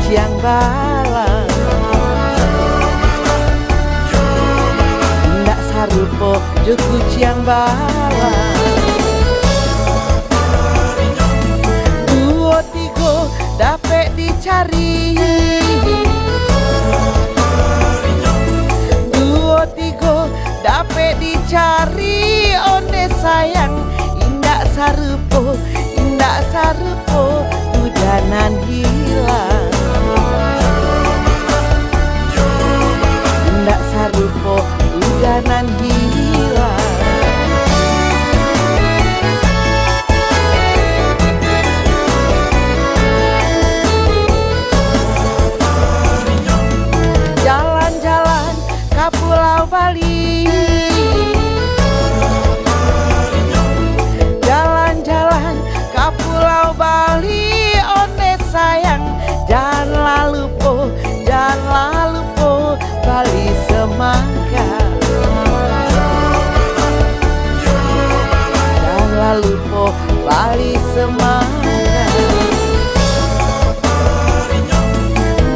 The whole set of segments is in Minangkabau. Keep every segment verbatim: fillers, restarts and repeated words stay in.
kuciang balang. Indak sarupo jo kuciang balang. Duo tigo dapek dicari. Duo tigo dapek dicari, onde sayang, indak sarupo, indak sarupo, udanan hilang. Indak sarupo, udanan hilang. Jalan-jalan ka Pulau Bali. Jalan-jalan ka Pulau Bali, onde sayang, janlah lupo, janlah lupo, Bali Semangka. Janlah lupo, Bali Semangka.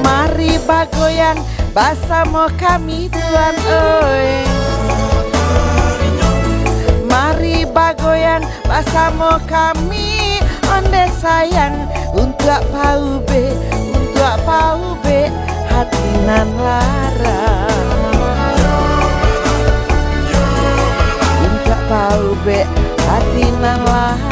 Mari bagoyang basamo kami, Tuan, oi. Mari bagoyang basamo kami, onde sayang, untuak paubek, untuak paubek hati nan lara. Untuak paubek hati nan lara.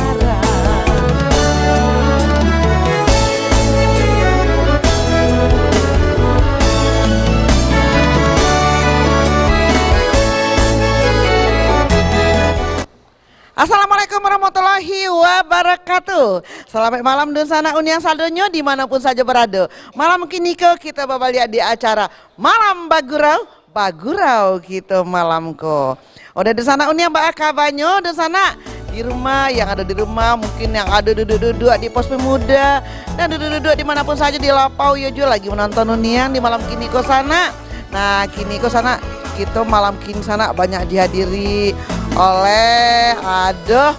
Assalamualaikum warahmatullahi wabarakatuh. Salamaik malam dunsanak undiang sadonyo di manopun sajo barado. Malam kiniko kito babaliak di acara Malam Bagurau, bagurau kito malam ko. Oke dunsanak undiang, baa kabanyo dunsanak? Di rumah, yang ado di rumah, mungkin yang ado duduak-duduak di pos pemuda, dan duduak-duduak di manopun sajo di lapau, iyo juo lagi manonton undiang di malam kiniko sanak. Nah, kiniko sanak, kito malam kini sanak banyak dihadiri oleh, aduh,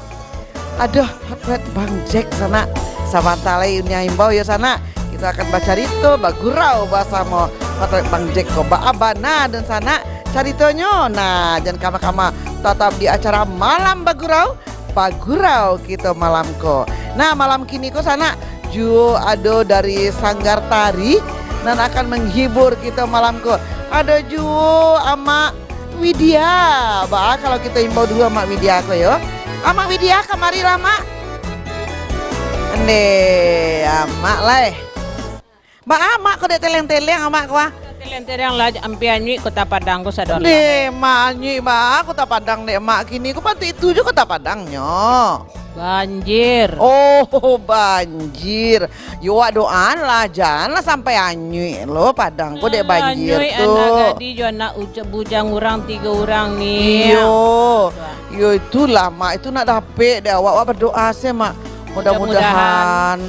aduh, Potret Bang Jack sanak. Sabanta lai undiang imbau yo sanak. Kito akan bacarito, bagurau basamo Potret Bang Jack ko. Baa bana dunsanak caritonyo? Nah, jan kama-kama, tatap di acara Malam Bagurau, bagurau kito malam ko. Nah, malam kiniko sanak juo ado dari Sanggar Tari nan akan menghibur kito malam ko. Ado juo Amak Widya. Baa kalau kito imbau dulu Amak Widya ko yo. Amak Widya, kamarilah, Mak. Ande, Amak lai. Baa Amak ko dek teleng-teleng Amak ko ah? Teleng-teleng lah, ampia anyuik Kota Padang ko sadonyo. Deh, Mak, anyuik baa Kota Padang dek Mak kini ko, patuik itu jo Kota Padangnyo. Banjir. Oh, banjir. Yo, wak doaan lah, janlah sampai anyuik lo Padang ko dek banjir tu. Anyuik anak gadih jo anak uja-, bujang urang tigo urang ni. Iyo. Yo, itulah, Mak. Itu nak dapek dek awak. Wak badoa se, Mak. Mudah-mudahan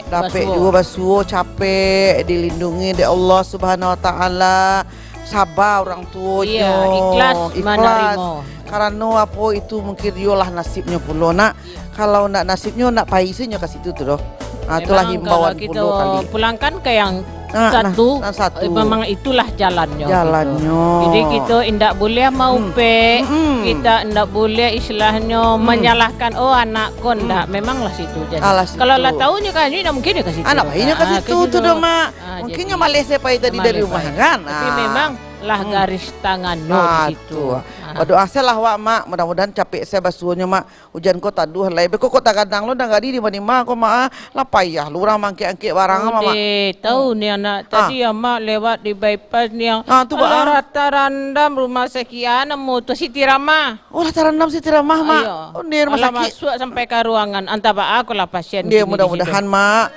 dapek juo basuo, capek dilindungi dek Allah Subhanahu Wa Taala. Saba urang tuonyo. Iya, ikhlas manarimo. Karano apo, itu mungkin iyolah nasibnyo pulo, nak. Kalau ndak nasibnyo, ndak pai se nyo ka situ tu doh. Ah, itulah himbauan pulo kali. Pulangkan ka yang satu, memang itulah jalannyo, gitu. Jadi kito indak buliah maupek, kita indak buliah istilahnyo manyalahkan, "Oh, anak ko," ndak. Memanglah situ jalannyo. Kalau lah tau nyo ka situ, ndak mungkin nyo ka situ. Ah, ndak pai nyo ka situ tu doh, Mak. Mungkin nyo maleh se pai tadi dari rumah, kan? Tapi memang lah garis tangannyo di situ. Badoa se lah wak, Mak. Mudah-mudahan capek se basuonyo, Mak. Ujan ko taduah lai. Beko ko tagadang lo, nan gadih di ma-ma ko, Mak, ah. Lah payah lo urang mangkek-angkek barang, Mak. Tau ni anak, tadi Amak lewat di bypass ni, ah. Ah, tu, Mak, ah. Alah, rata randam rumah sakit, ah, namo tu, Siti Rama. Oh, lah tarandam Siti Ramah, Mak. Iyo. Oh, di rumah sakit. Alah, masuak sampai ka ruangan. Antah baa ko lah pasien kini di situ. Mudah-mudahan, Mak.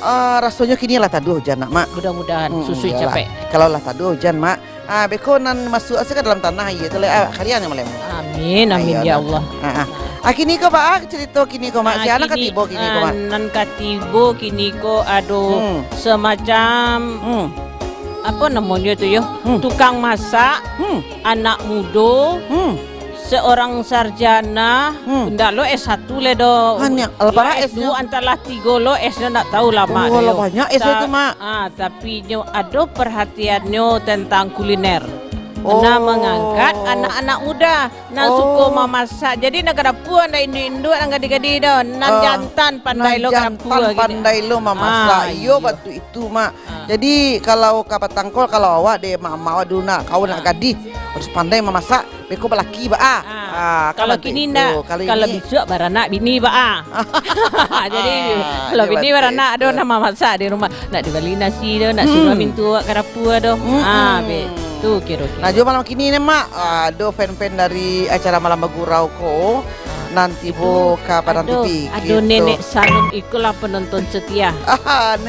Ah, rasonyo kini lah taduah ujan nak, Mak. Mudah-mudahan susui capek. Kalau lah taduah ujan, Mak. Ah, beko nan masuak ase ka dalam tanah, iyo tu lah. Ah, kariang nyo malem. Amin, amin, ya Allah. Ah, ah. Ah, kini ko, Mak, ah, carito kini ko, Mak. Sia nan ka tibo kini ko, Mak? Ah, nan ka tibo kini ko ado semacam, apo namonyo tu yo? Tukang masak, anak mudo, seorang sarjana, hmm, ndak lo S satu le do. Hanya, lah, bara S S nyo? Antahlah tigo lo S nyo, ndak tahu lah, Mak, oh, lah banyak S tu, Mak. Ah, tapi nyo ado perhatiannyo tentang kuliner. Oh. Nah, mangangkat anak-anak muda nan suko mamasak. Jadi, nan ka dapua, nan induak-induak, nan gadih-gadih do, nan jantan pandai lo ka dapua, pandai lo mamasak. Ah, iyo, iyo. Batu itu, Mak. Ah. Jadi, kalau ka patangkol, kalau awak dek mak-mak awak dulu nak, kau nak gadih, harus pandai mamasak, beko balaki, Bak, ah. Ah, kalau kini ndak, kalau bisuak baranak bini, Bak, ah. Jadi, kalau bini baranak, ado nan mamasak di rumah. Nak dibali nasi tu, nak suruah mintu awak ka dapua tu. Ah, bek. Tu kiro-kiro. Nah, jo malam kini ni, Mak, ado fan-fan dari acara Malam Bagurau ko, nan tibo ka Padang Tipi. Ado Nenek Sanum, ikolah penonton setia.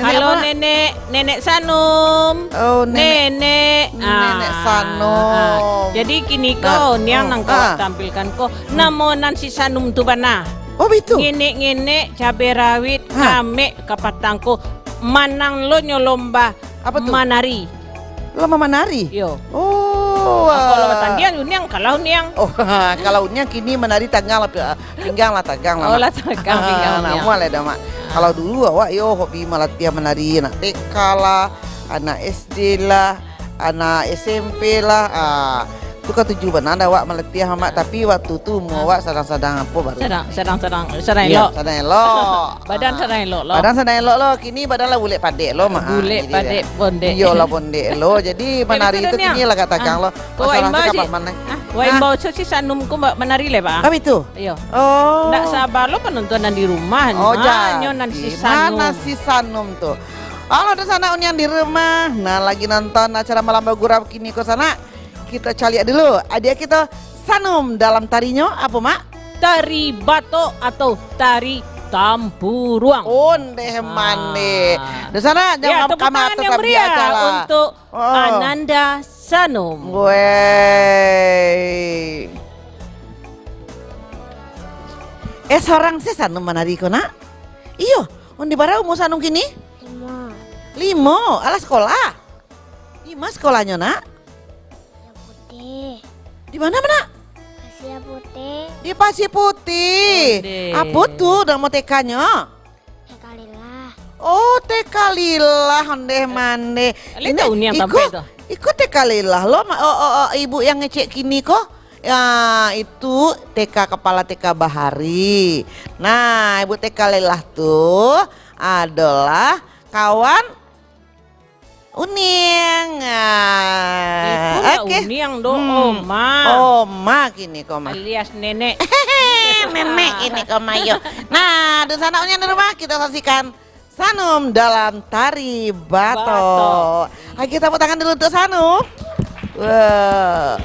Halo, Nenek, Nenek Sanum. Oh, Nenek. Nenek. Nenek Sanum. Ah. Jadi, kini ko, Niang, nan ka awak tampilkan ko, namo nan si Sanum tu bana. Oh, bitu? Ngenek-ngenek, cabe rawit, kamek, kapatang ko, manang lo nyo lomba manari. Lomba manari? Iyo. Oh, kalau batandiang, Niang kalah, Niang. Oh, kalau Niang kini manari tanggang lah, pi-, pinggang lah tanggang lah, Mak. Oh, lah tanggang pinggang, Niang. Namuah lah dah, Mak. Kalau dulu awak yo hobi malatiah manari, anak T K lah, anak S D lah, anak S M P lah. Ah, tu kan tuju bana dah awak malatiah, Mak. Tapi waktu tu umua awak sadang-sadang apo baru? Sadang, sadang, sadang, sadang elok. Sadang elok. Badan sadang elok lo. Badan sadang elok lo. Kini badan lah bulek padek lo, Mak. Bulek padek, bondek. Iyo lah, bondek lo. Jadi, manari tu kini lah agak tanggang lo. Wak imbau si Sanum ko manari le, Bak? Apo itu? Iyo. Oh. Ndak saba lo penonton nan di rumah. Oh, nyo nan si Sanum. Mana si Sanum tu? Halo, dunsanak Uniang di rumah. Nah, lagi nonton acara Malam Bagurau kini ko, sanak. Kito caliak dulu. Adia kito Sanum dalam tarinyo, apo, Mak? Tari batok atau tari tampuruang. Ondeh mandeh. Dunsanak, jangan kamar yang meriah untuk Ananda Sanum. Weh. Eh, sorang se Sanum manari ko, Nak? Iyo, ondeh bara umua Sanum kini? Limo. Limo, alah sekolah? Di ma sekolahnyo, Nak? Pasir Putih. Di mana, Nak? Pasir Putih. Di Pasir Putih. Ondeh. Apo tu namo T K-nyo? T K Lilah. Oh, T K Lilah, ondeh mandeh. Alek tahu Niang tampek tu? Iko T K Lilah lo, ma-, oh, oh, oh, ibu yang ngecek kini ko. Ya, itu T K, kepala T K Bahari. Nah, ibu T K Lilah tu adalah kawan Uniang. Ah, iko ndak oke. Uniang doh, hmm. Oma. Oma kini ko, Ma. Alias nenek. Nenek kini ko, Ma, yo. Nah, dunsanak Uniang di rumah, kita saksikan Sanum dalam tari batok. Batok. Ayo, kita tepuk tangan dulu untuk Sanum. Wah.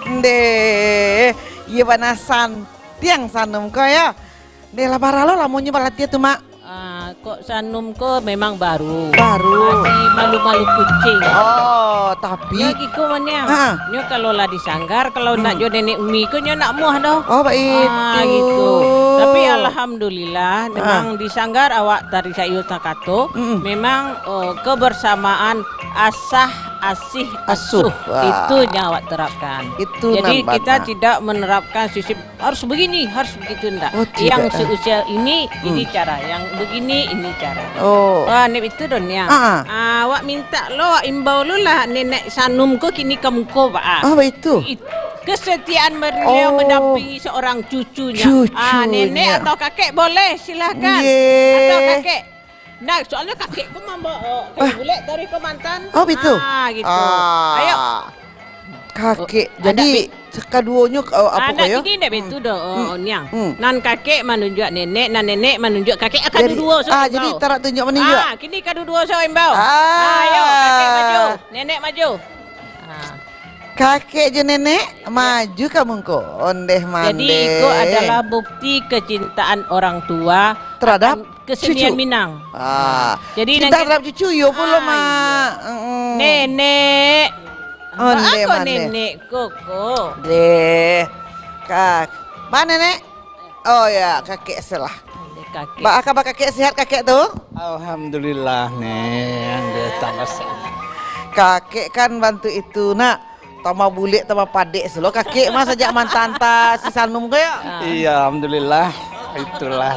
Ndeh, iyo bana santiang Sanum ko yo. Ndeh, lah bara lo lamonyo balatiah tu, Mak? Ah, kok Sanum ko memang baru. Baru. Masih malu-malu kucing. Oh, tapi Nyo giko maniang. Ha. Nyo kalau lah di sanggar, kalau nak Hmm. jo nenek umi ko nyo nak muah doh. Oh, baik Ah, itu. gitu. Tapi alhamdulillah, Ah. memang di sanggar awak tari saiyo sakato, Mm-mm. memang, eh, kebersamaan asah, asih, Asuh. asuh. Wah. Itu yang awak terapkan. Itu Jadi nan kita bana. tidak menerapkan sistem harus begini, harus begitu, ndak. Oh, tidak, Yang ah. seusia ini, ini Hmm. cara. Yang begini, ini cara. Oh. Wah, nek itu don ya. Ah, ah. Ah, awak minta lo, awak imbau lo lah nenek Sanum ko kini ka muko, Pak. Ah. Ah, baitu. It-, kesetiaan beliau Oh. mendampingi seorang cucunya. Ah, nenek Cucunya. atau kakek boleh, silahkan. Nggih. Atau kakek. Nah, soalnya kakek ko mambawa, oh, kayu Ah. bulek dari Kemantan. Oh, baitu. Ah, gitu. Ah. Ayo. Kakek. Oh, Jadi, anak bi- sakaduonyo, oh, apo Anak ko yo? kini ndak Hmm. baitu doh, oh, Hmm. Niang. Hmm. Nan kakek manunjuak nenek, nan nenek manunjuak kakek. Ah, Jadi, kaduduo so ah, imbau. jadi tarak tunjuk manunjuak. Ah, kini kaduduo so imbau. Ah. Ah, ayo, kakek maju, nenek maju. Ah. Kakek jo nenek Ya. maju ka muko. Ondeh Jadi, mandeh. iko adalah bukti kecintaan orang tua Terhadap akan kesenian cucu. Minang. Ah. Jadi, Cinta nanti terhadap cucu, yo pulo, Ah, Mak. iya. Mm-mm. Nenek. Ondeh Baa ko mandeh. nenek ko, ko? Deh. Ka-, ma nenek? Oh ya, kakek selah. Kakek. Baa kaba kakek, sehat kakek tu? Alhamdulillah, Nek, yang dia tambah sehat. Kakek kan bantu itu, nak. Tambah bulek, tambah padek selo kakek mah sajak mantanta si Sanum ko, ya? Ah. Iya, alhamdulillah. Itulah.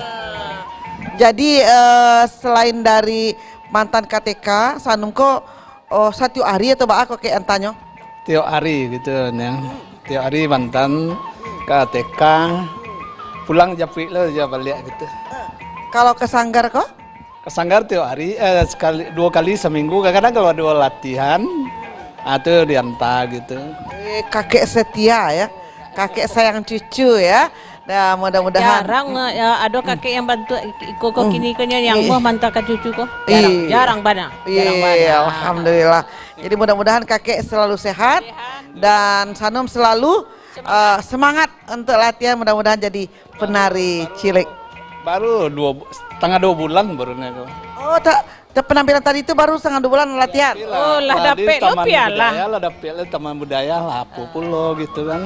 Jadi, eh, selain dari mantan K T K, Sanum ko, oh, satiok ari atau baa ko kek antanyo? Tiok ari gitu, Niang. Tiok ari mantan K T K, pulang japuik lo jo baliak gitu. Kalau ka sanggar ko? Ka sanggar tiok ari, eh, sekali, duo kali seminggu. Kadang-kadang kalau ado latihan, ah, tu diantar gitu. Eh, kakek setia ya. Kakek sayang cucu ya. Nah, mudah-mudahan. Jarang, eh, ya, ado Hmm. kakek yang bantu iko ko Hmm. kini ko nyo yang Ih. mau mantakan cucu ko. Jarang, Ih. jarang bana. Jarang Ih, bana. alhamdulillah. Jadi mudah-mudahan kakek selalu sehat Sehat. dan Sanum selalu, Semangat. eh, semangat untuk latihan. Mudah-mudahan jadi penari Baru, cilik. baru dua bu-, setengah dua bulan baru ni tu. Oh, tak, tak penampilan tadi tu baru setengah dua bulan latihan. Oh, lah Nah, di dapek lo Taman piala. Budaya, lah dapek lo Taman Budaya, lah apo pulo gitu kan.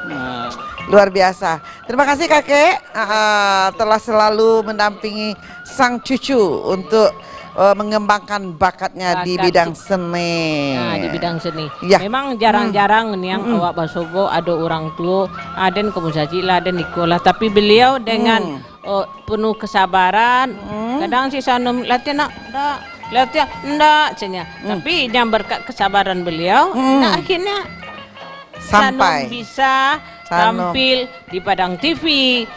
Nah. Luar biasa. Terima kasih kakek, ah, ah, telah selalu mendampingi sang cucu untuk, eh, mengembangkan bakatnya di Bakat bidang se-, seni. ah, di bidang seni. Ya. Memang jarang-jarang Hmm. niang Mm-mm. awak basogo ado urang tuo, ah, den ka musajik lah, den iko lah. Tapi beliau dengan, Hmm. oh, penuh kesabaran. Hmm. Kadang si Sanum, "Latihan nak?" "Ndak." "Latihan?" "Ndak," caknya. Hmm. Tapi yang berkat kesabaran beliau, Hmm. nah, akhirnya Sanum Sampai. bisa Sanum. tampil di Padang T V,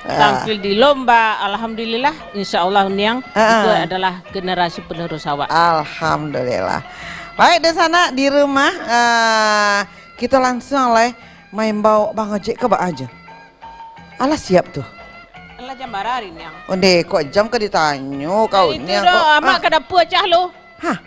Ah. tampil di lomba. Alhamdulillah, insya Allah, Niang, Ah. itu adalah generasi penerus awak. Alhamdulillah. Baik, dunsanak di rumah, ah, kita langsung lah, eh, maimbau Bang Ojek ko baa aja. Alah siap tu. Alah jam bara ari, Niang? Ondeh, kok jam ka ditanyo kau, Nah, itu Niang, dah, kok, Amak ah. ka dapua cah lo. Hah?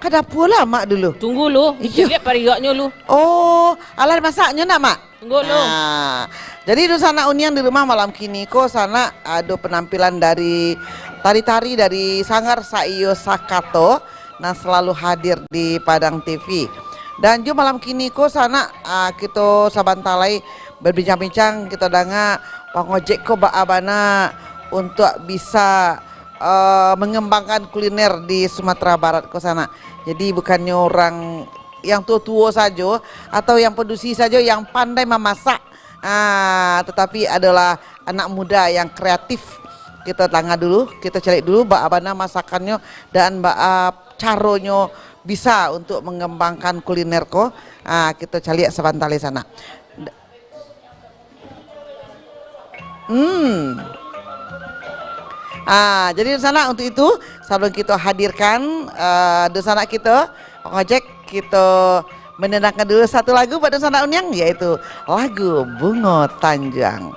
Ka dapua lah, Mak, dulu. Tunggu lu, Iyo. Liek pariaknyo lu. Oh, alah masaknyo nak, Mak? Tunggu lu. Nah, jadi dunsanak Uniang di rumah malam kini ko sanak ado penampilan dari tari-tari dari Sanggar Saiyo Sakato nan selalu hadir di Padang T V. Dan jo malam kini ko sanak, ah, kito sabanta lai berbincang-bincang, kito danga pangojek ko baa bana untuak bisa eh, mengembangkan kuliner di Sumatera Barat ko sanak. Jadi, bukannyo urang yang tuo-tuo sajo atau yang padusi sajo yang pandai mamasak, ah, tetapi adolah anak muda yang kreatif. Kito tangah dulu, kito caliak dulu baa bana masakannyo dan baa caronyo bisa untuk mengembangkan kuliner ko. Ah, kito caliak sabanta lai sanak. Hmm. Ah, jadi dunsanak, untuk itu, sabalum kito hadirkan, eh, dunsanak kito, pangojek, kito mandangkan dulu satu lagu buat dunsanak Uniang, yaitu lagu Bungo Tanjuang.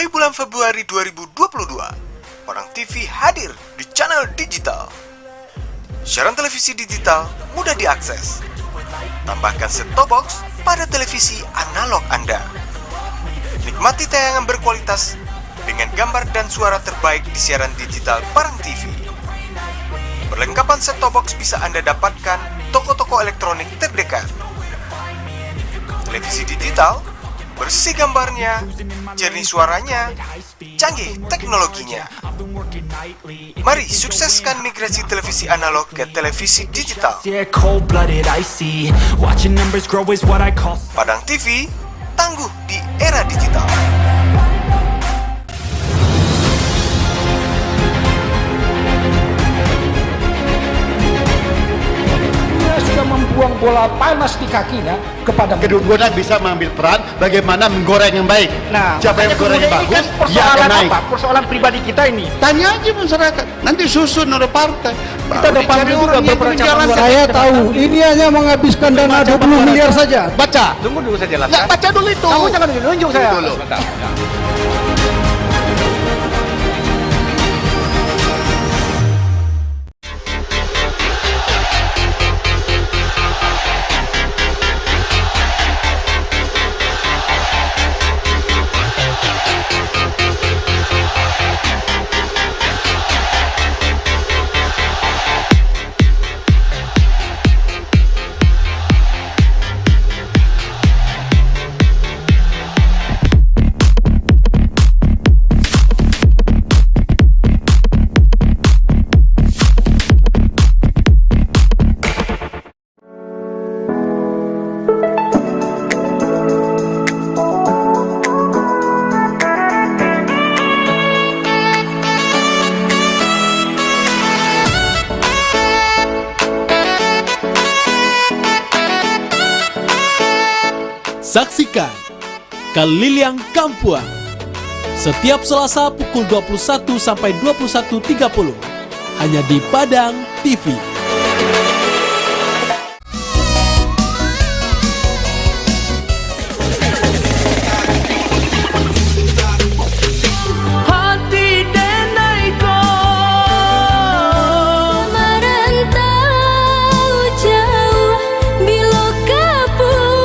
Di bulan Februari dua ribu dua puluh dua, Padang T V hadir di channel digital. Siaran televisi digital mudah diakses. Tambahkan set-top box pada televisi analog Anda. Nikmati tayangan berkualitas dengan gambar dan suara terbaik di siaran digital Padang T V. Perlengkapan set-top box bisa Anda dapatkan toko-toko elektronik terdekat. Televisi digital, bersih gambarnya, jernih suaranya, canggih teknologinya. Mari sukseskan migrasi televisi analog ke televisi digital. Yeah, cold-blooded, icy. Watching numbers grow is what I call. Padang T V, tangguh di era digital. Dia sudah membuang bola panas di kakinya kepada. Kedua-duanya bisa mengambil peran bagaimana menggoreng yang baik. Nah, siapa yang makanya goreng yang kemudian ini bagus, kan dia akan persoalan naik. Apa? Persoalan pribadi kita ini. Tanya aja masyarakat. Nanti susun oleh partai. Kita baru ada dicari partai juga orang yang beberapa menjalankan. Saya tahu, ini hanya menghabiskan dana dua puluh miliar saja. Baca. Tunggu dulu, saya jelaskan. Nggak, baca dulu itu. Kamu jangan nunjuk-nunjuk saya. Dulu. Sebentar. Saksikan Kaliliang Kampuang, setiap Selasa pukul dua puluh satu sampai dua puluh satu tiga puluh, hanya di Padang T V. Hati denai ko. Marantau jauh, bilokah pulang?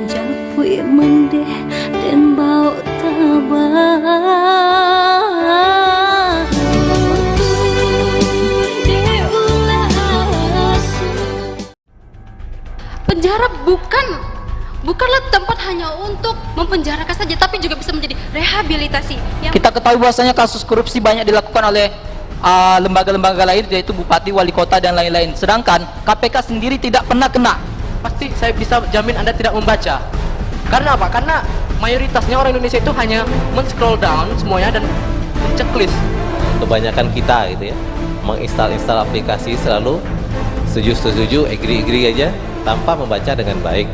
Japuik mandeh den baok tabah. Dek ulah asuh. Penjara bukan, bukanlah tempat hanya untuk mempenjarakan saja, tapi juga bisa menjadi rehabilitasi. Yang Kita ketahui bahwasanya kasus korupsi banyak dilakukan oleh, ah, lembaga-lembaga lain, yaitu bupati, wali kota, dan lain-lain. Sedangkan K P K sendiri tidak pernah kena. Pasti saya bisa jamin Anda tidak membaca. Karena apa? Karena mayoritasnya orang Indonesia itu hanya men-scroll down semuanya dan menceklis. Kebanyakan kita gitu ya, menginstal-instal aplikasi selalu setuju-setuju, agree-agree aja tanpa membaca dengan baik.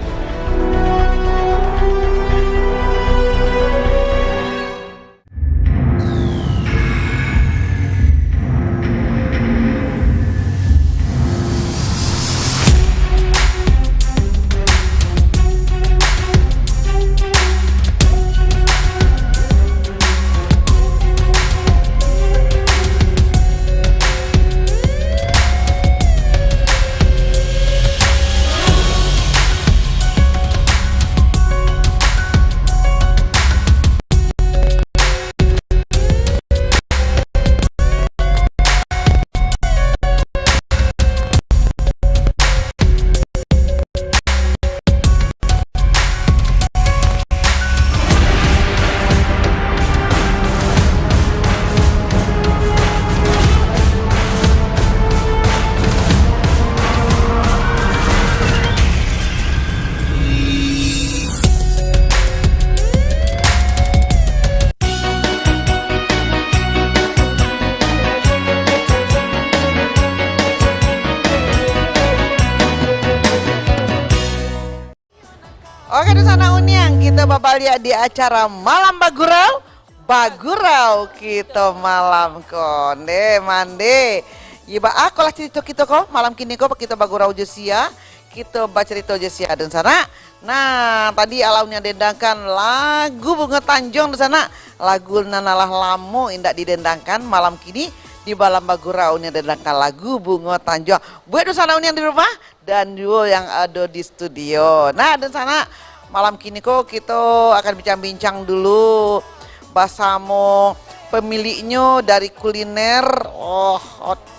Oke, di sana Uniang, kita babaliak di acara Malam Bagurau, Bagurau Kito Malam. Konde mande. Iba akolah carito kito ko, malam kini ko, kito bagurau jo sia. Kito bacarito jo sia dunsanak. Nah, tadi alah nian dendangkan lagu Bungo Tanjuang dunsanak. Lagu nan alah lamo indak didendangkan, malam kini di Malam Bagurau nian dendangkan lagu Bungo Tanjuang. Buek dunsanak nian di rumah dan juo yang ado di studio. Nah, dunsanak, malam kini ko kito akan bincang-bincang dulu basamo pemiliknyo dari kuliner, oh, ot-,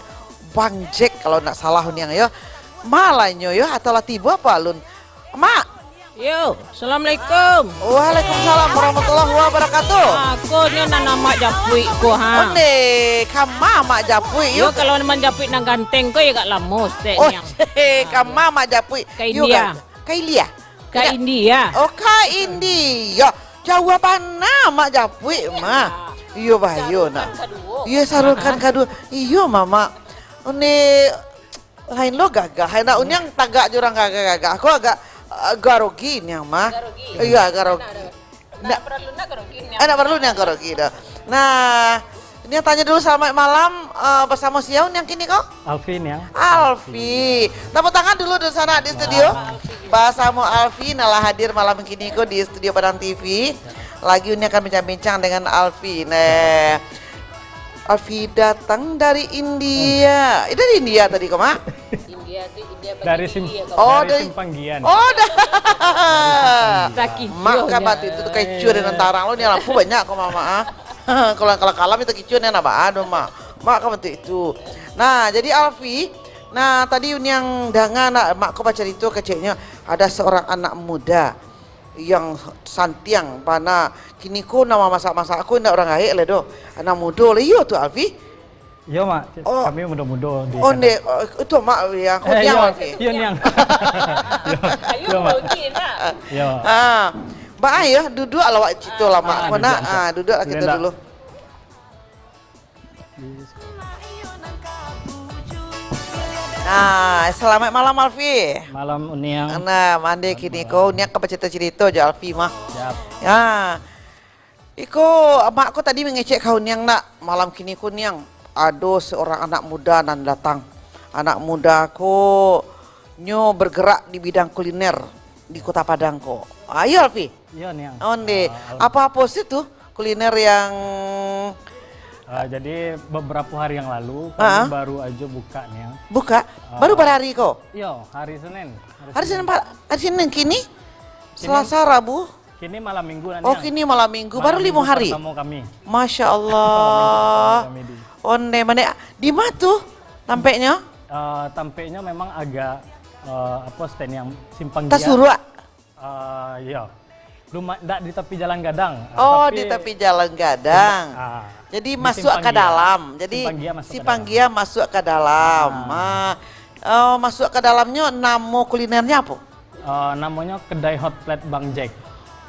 Bang Jack, kalau ndak salah niang yo. Ma lah nyo yo, atau lah tibo apo alun? Mak. Yo, assalamualaikum. Waalaikumsalam warahmatullahi wabarakatuh. Ah, ko nyo nan Amak Japuik ko, ha. Onde, kama Mak Japuik yo. Yo, kalau Amak Japuik nan ganteng ko, yo agak lamo stek. Oh, niang. Kama Mak Japuik. Ka Yo, India. Ka, ka India? Ka India. Oh, ka India. Jauah bana Mak Japuik mah. Iyo, bahayo nak. Iyo, sarukan kaduo. Iyo, Mamak. Ni lain lo gagah. Hai nak uniang tagak jo urang gagah-gagah. Aku agak, eh, garogi niang mah. Garogi. Iyo, garogi. Ndak, ndak paralu nak garogi niang. Eh, ndak paralu niang garogi dah. Nah, ini yang tanya dulu, selamat malam, eh, bersama siapa yang kini ko? Alfi niang. Alfi. Tepuk tangan dulu di sana di studio. Bersama Alfi, nah lah hadir malam kini ko di studio Padang T V. Lagi ini akan bincang-bincang dengan Alfi. Nah, Alfi datang dari India. Eh, dari India tadi ko, Mak? India tu India Dari bagian Sim-, India, Oh, dari dari Simpang Gian. Oh, dah. Dari Simpang Gian. Mak kan batu itu tu kaicua dengan tarang lo, ni lampu banyak ko, Mak, Mak, ah. Kalau, kalau kalam itu kicua ni nak ba-, aduh, Mak. Mak kan batu itu. Nah, jadi Alfi, nah, tadi Uniang danga nak Mak ko bacarito keceknyo ada seorang anak muda yang santiang bana. Kini ko nama masak-masak ko indak urang gaek lai doh. Anak mudo lai iyo tu, Alfi. Iyo, Mak. Oh. Kami mudo-mudo di Oh, kadai. Ndek. Oh, itu, Mak, yang ko Eh, niang, iyo, Mak, iyo, niang. Iyo, Ayo, iyo, Mak. Bang Oji, nak. Iyo. Ah. Bang, ayo, duduk lah, awak cerita lah, Mak. Ah, Ko nak, duduk, ah, duduk lah kita Sebentar. dulu. Ah, selamat malam, Alfi. Malam, Uniang. Nah, mande Malam, kini malam. ko, Uniang ka bacerita-cerita jo Alfi, mah. Siap. Ya. Iko, Mak ko tadi mangecek ka Uniang nak, malam kini ko Niang, ado seorang anak muda nan datang. Anak muda ko nyo bergerak di bidang kuliner di Kota Padang ko. Ah, iyo, Alfi? Iyo, Niang. Onde. Ah, Alfi. Apa-apa sih tu kuliner yang Ah, jadi beberapa hari yang lalu, kami Ah. baru aja buka, Niang. Buka? Ah. Baru berhari ko? Iyo, hari Senin. Hari Senin, Pak? Hari Senin kini? Senin. Selasa, Rabu? Kini malam minggu, nak, Oh, Niang. kini malam minggu, Malam baru limo minggu hari. pertama kami. Masya Allah. Malam minggu pertama kami di Onde, mana? Di mana tu tampeknyo? Eh, tampeknyo memang agak, eh, apa, stand yang simpang Tasuruak? Eh, iya. Luma-, ndak di tapi jalan gadang. Ah, Oh, tapi di tapi jalan gadang. Luma-, ah, Jadi di masuk simpang ka gia. dalam. Jadi Simpang gia masuk ka simpang dalam. gia masuk ka dalam. Ah. Ah. Oh, masuk ka dalamnyo, namo kulinernya apa? Eh, namonyo kedai hot plate Bang Jack.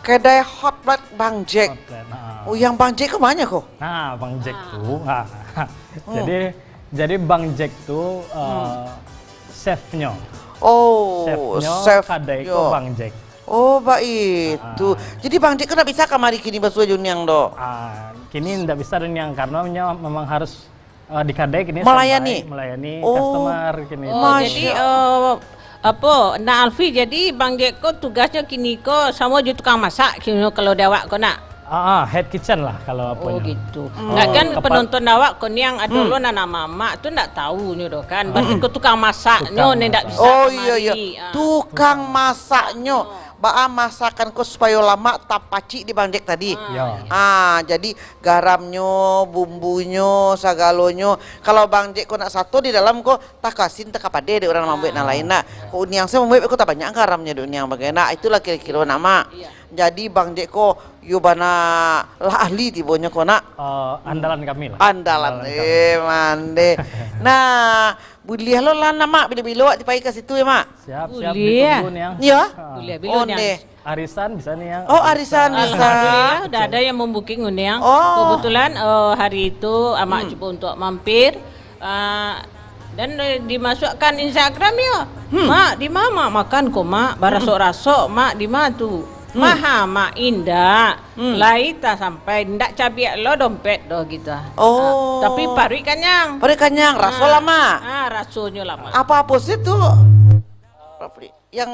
Kedai hot plate Bang Jack. Hot plate, nah. Oh, yang Bang Jack ke mana ko? Nah, Bang Jack Ah. tu. Ah. Hmm. Jadi, jadi Bang Jack tu, eh, Hmm. chefnyo. Oh, Chefnyo chef kedai ko yo. Bang Jack. Oh, baitu. Ah. Jadi Bang Jack ko ndak bisa kamari kini basuo jo Niang doh? Ah, kini ndak bisa doh Niang, karena nyo memang harus Ah, di kadai kini Melayani? standby, melayani Oh. customer kini. Oh, Masya jadi, Allah. eh, apo, nak Alfi, jadi Bang Jack ko tugasnyo kini ko samo jo tukang masak kini kalau di awak ko nak? Ah, ah, head kitchen lah kalau apo Oh, nyo. gitu. Hmm. Nak kan Tempat penonton awak ko ni yang ado Hmm. lo nan mamak tu ndak tahu nyo doh kan. Berarti Hmm. ko tukang masaknyo Tukang ni ndak masak. bisa Oh, iya, iya. kamari. Ah. Tukang masaknyo. Oh. Baa masakan ko supayo lamak tapacik di Bang Jack tadi. Ah, Ya. iya. Ah, jadi garamnyo, bumbunyo, sagalonyo. Kalau Bang Jack ko nak sato di dalam ko, takasin takapade dek urang mambuek nan Ah. lain nak. Ko Uniang se mambuek ko tabanyak garamnyo dek Uniang bagai nak. Itulah kiro-kiro nak, Mak. Iya. Jadi Bang Jack ko yo bana lah ahli tibonyo ko nak. Eh, andalan kami lah. Andalan. Andalan kami. Eh, mande. Nah, buliah lo lah nak, Mak, bilo-bilo awak pai ka situ ya, Mak. Siap, siap, Buliah. ditunggu, Niang. Ya? Ah. Buliah, bilo, Oh, Niang. deh. Arisan bisa, Niang. Oh, arisan bisa. Alhamdulillah, udah ada yang membuking, Uniang. Oh. Kebetulan, eh, hari itu Amak Hmm. cuba untuk mampir, ah, dan, eh, dimasukkan Instagram ya. Hmm. "Mak, di mana Mak makan ko, Mak? Barasok-rasok, Mak, di mana tu?" Hmm. Maha, Mak, indak. Hmm. Lai tak sampai, ndak cabiak lo dompet doh gitu. Oh. Ah, tapi paruik kanyang. Paruik kanyang, raso Ah. lama. Ah, rasonyo lama. Apa-apa sih tu? Yang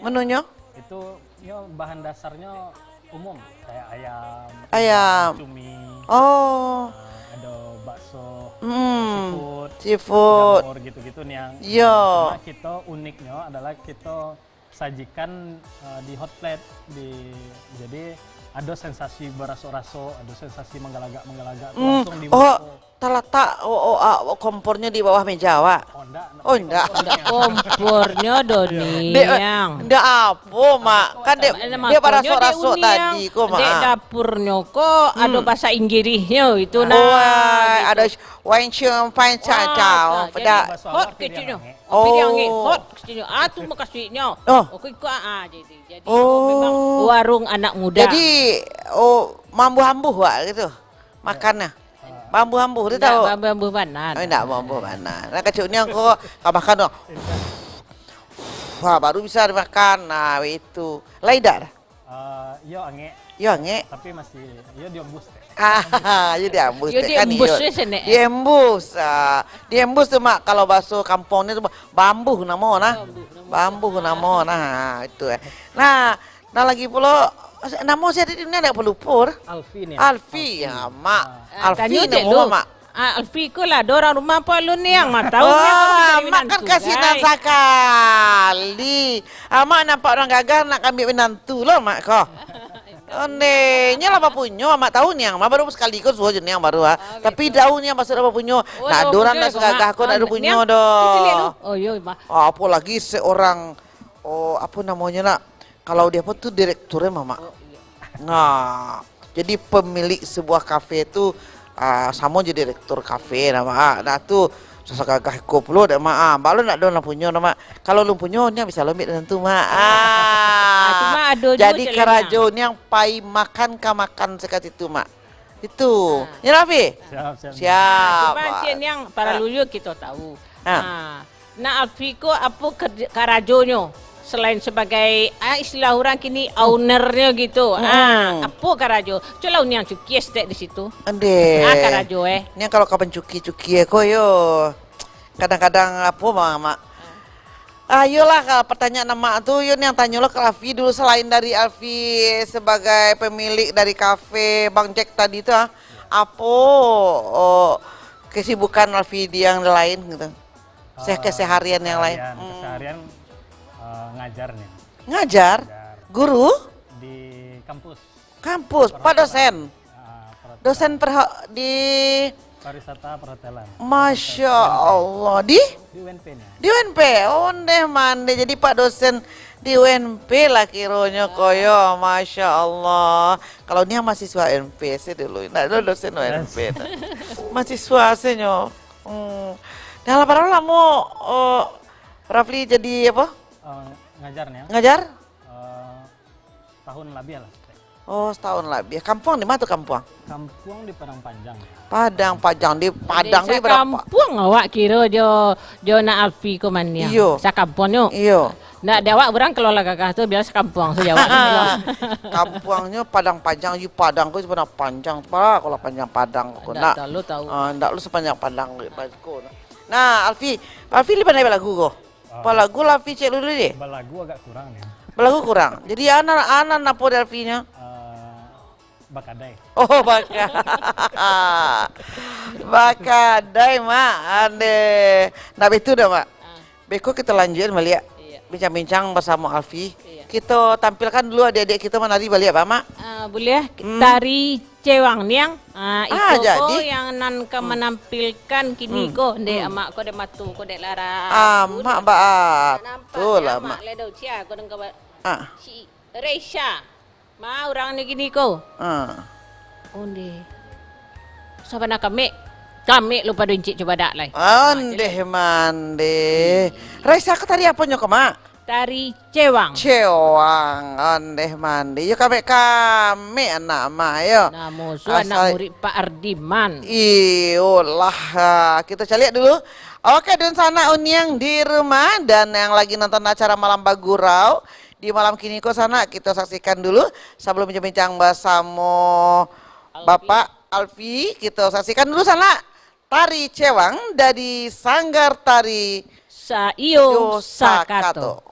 menunya? Itu, yo, bahan dasarnyo umum, kayak ayam, Ayam. Cumi, Oh. eh, ado bakso, Hmm. seafood, Seafood. jamur gitu-gitu niang. Yo. Cuma kito uniknyo adalah kito sajikan, eh, di hot plate, di, jadi ado sensasi baraso-raso, ado sensasi manggalagak-manggalagak tu Hmm. langsung di Oh, muko. Talatak, oh, oh, ah, kompornyo di bawah meja, Wak? Oh, ndak, ndak. Oh, ndak. Ndak, kompornyo do Dek, niang. Ndak apo, Mak. Kan dek, Eh, dek makonyo dek baraso-raso uniang. Tadi ko, Mak. Dek dapurnyo ko ado Hmm. bahasa Inggirihnyo itu nah. Oh, gitu. Ado sh-, wine champagne Wah, cha-, cha-, nah, pada jadi Bahasa hot awak kecilnyo. Kiriang, eh. Oh, kiriang, eh, Oh. hot kecilnyo. Ah, tu makasuiknyo. Oh. Oke, ko, ah, jadi, jadi Oh. memang warung anak muda. Jadi, oh, mambuh-ambuh, Wak, gitu. Makan nah. Bambuh-ambuh tu Ndak tahu? Bambuh-ambuh bana. Oh, ndak bambuh bana. Nah, kecil ni angko ka makan tu. Wah, baru bisa dimakan. Nah, itu. Lai dak dah? Eh, yo angek. Yo angek. Tapi masih, yo diembus dek. Ah, yo diembus Yo dek kan, diembus yo. Weh senek. Diembus. Ah, diembus tu, Mak, kalau bahaso kampung ni tu bambuh namo nah. Bambuh namo. Bambuh namo nah, itu eh. Nah, nah lagi pulo namo sia tadi ni dak lupo dah. Alfi ni. Alfi, Alfi. Ya, Mak. Ah. Ah, Alfi tanyo cek namo, lu. Mak. Ah, Alfi ko lah, ado urang rumah apo alun ni yang mah tahu ni, Wah, aku jadi Mak kan menantu, kasih nan guys. Sakali. Ah, Mak nampak urang gagah nak ambiak minantu lo, Mak, ko. Onde, nyo lah bapunyo, Mak tahu niang, Mak baru sakali ko suruh je niang baru, ah. Oh, Tapi gitu. Tahu niang maksud bapunyo. Oh, Nak tahu ado urang punyo dah ya, Mak. Sagagah ko, nak Ah, ado punyo niang, dah. Sini lihat lu. Oh, yo, Mak. Ah, apolagi seorang, oh, apo namonyo nak, kalau di apo tu direktur, eh, Mak. Oh, iya. Nah, jadi pemilik sebuah kafe tu, ah, samo jo direktur kafe nah, Mak. Nah, tu sasagagah iko pulo dek, Mak. Ah, balun nak ado lah punyo nah, Mak. Kalau lun punyo, niang bisa lo ambiak dalam tu, Mak. Ah, cuma Ah, ado juo jadi cek karajo niang pai makan ka makan sakali tu, Mak. Itu. Ah. Ya, Rafi? Siap, siap. Siap. Cuma cek niang paralu juo kito tahu. Ah. Ah. Nah, Alfi ko apo kerja, karajonyo? Selain sebagai, ah, istilah urang kini, ownernyo gitu. Hmm. Ah, apo karajo? Cubolah niang cukia saketek di situ. Ande. Ah, karajo, eh. Niang kalau ka mancukia-cukia ko yo, kadang-kadang apo, Mak, Mak? Ah, iyolah, kalau pertanyaan Mak tu, yo niang tanyolah ka Alfi dulu, selain dari Alfi sebagai pemilik dari kafe Bang Jack tadi tu, ah, apo, oh, kesibukan Alfi di yang lain gitu? Seh-, Eh, keseharian yang lain. keseharian, Hmm. keseharian, eh, ngajar nih. Ngajar? Ngajar. Guru? Di kampus. Kampus, Pak Perhotelan. Dosen? Ah, perhotelan. Dosen perho-, di Pariwisata perhotelan. Masya Allah. Di? Di U N P nih. Di U N P? Ondeh mandeh. Jadi Pak dosen di U N P lah kironyo ko yo. Masya Allah. Kalau niang mahasiswa U N P sih dulu. Ndak ado dosen U N P. Yes. Mahasiswa sih nyo. Hmm. Nah, lah, bara lamo, oh, Rafli jadi apa? Eh, ngajar nih ya. Ngajar? Eh, tahun labiah lah. Oh, setahun labiah. Kampuang di ma tu kampuang? Kampuang di Padang Panjang. Padang Panjang, di Padang Dek, di berapa? Sakampuang awak kiro jo, jo Nak Alfi ko maniang. Iyo. Sakampuang nyo. Iyo. Ndak, di awak urang kalau lah gagah tu, biaso sakampuang sajo awak ni lah. Kampuangnyo Padang Panjang, di Padang ko Padang Panjang, pa, kalau Panjang Padang ko Ndak nak. Tahu, tahu. Ah, ndak lu sepanjang Padang ko nak. Nah, Alfi, Alfi li pandai balagu ko? Ah. Balagu lah Alfi cek dulu deh. Balagu agak kurang nih. Balagu kurang. Jadi anan, anan apo di Alfi nyo? Ah, bakadai. Oh, baka-, bakadai, Mak. Andeh. Ndak betu dah, Mak. Ah. Beko kita lanjutin baliak. Iya. Bincang-bincang bersama Alfi. Iya. Kita tampilkan dulu adik-adik kita menari baliak, Pak, Mak. Ah, boleh. Hmm. Tari Cewang niang. Ah, Ah, iko ko jadi? yang nan ka Hmm. menampilkan kini Hmm. ko, dek Hmm. amak ko, dek matu ko, dek lara. Amak Udah. Ba-, Nampak tu dek lah, amak Mak. Ledau Cia, ko dengka ba-, Ah. si Reisha. Ma urang ni kini ko? Ah. Onde. Sabana kamek. Kamek lo pado incik cubadak lai. Ah, Ondeh jadi. mandeh. Hmm. Reisha ko tari apo nyo ko, Mak? Tari Cewang. Cewang, ondeh mandeh. Yo, kamek-kamek anak mah, yo. Nah, musuh anak Asal murid Pak Ardiman. Iyolah, ha, kita caliak dulu. Oke, dunsanak uniang di rumah dan yang lagi nonton acara Malam Bagurau di malam kini ko sanak, kita saksikan dulu sebelum bincang-bincang bersama Alfi. Bapak Alfi, kita saksikan dulu sanak. Tari Cewang dari Sanggar Tari Saiyo Sakato.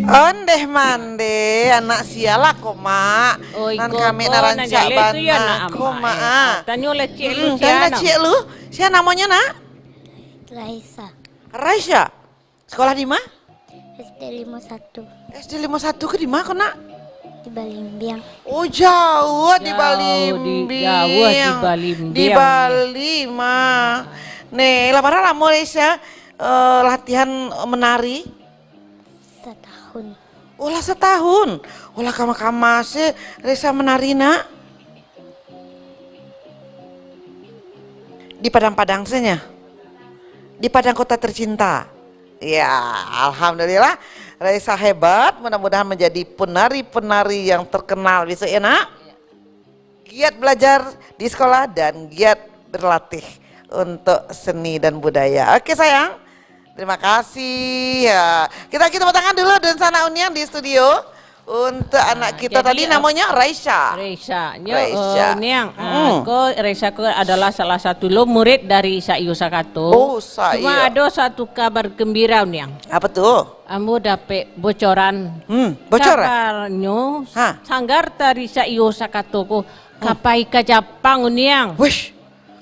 Ondeh mandeh, anak sia lah ko, Mak. Oi, nan ko, kami ko, nan rancak jaleh tu yo, bana nak ko, Mak, Mak, eh. Ah. Tanyo lah ciek lu, mm, sia tanyo lah nama? Ciek lu. Sia namonyo, Nak? Raisa. Raisa. Sekolah di ma? S D limo satu. S D limo satu ko di ma ko, Nak? Di Balimbiang. Oh, jauah di Bali, jauah di Balimbiang. Di Bali ma. Neh, lah bara lamo Raisa, eh, latihan menari? Satahun. Oh, lah satahun. Oh, lah kama-kama se Resa manari, nak. Di Padang-Padang saja. Di Padang Kota Tercinta. Ya, alhamdulillah. Resa hebat. Mudah-mudahan menjadi penari-penari yang terkenal besok ya, nak. Giat belajar di sekolah dan giat berlatih untuk seni dan budaya. Oke, sayang. Terima kasih. Ya. Kita, kita tepuk tangan dulu dunsanak Uniang di studio. Untuk anak Ah, kita jadi, tadi ah, namanya Raisya. Raisya. Nyo, Raisya. Eh, Niang, ah, Mm. ko Raisya ko adalah salah satu lo murid dari Saiyo Sakato. Oh, Saiyo. Cuma ado satu kabar gembira, Niang. Apa tu? Ambo dapek bocoran. Hmm, bocoran? Kabarnyo, Ha. Sanggar Tari Saiyo Sakato ko Hmm. ka pai ka Japang, Niang. Wish,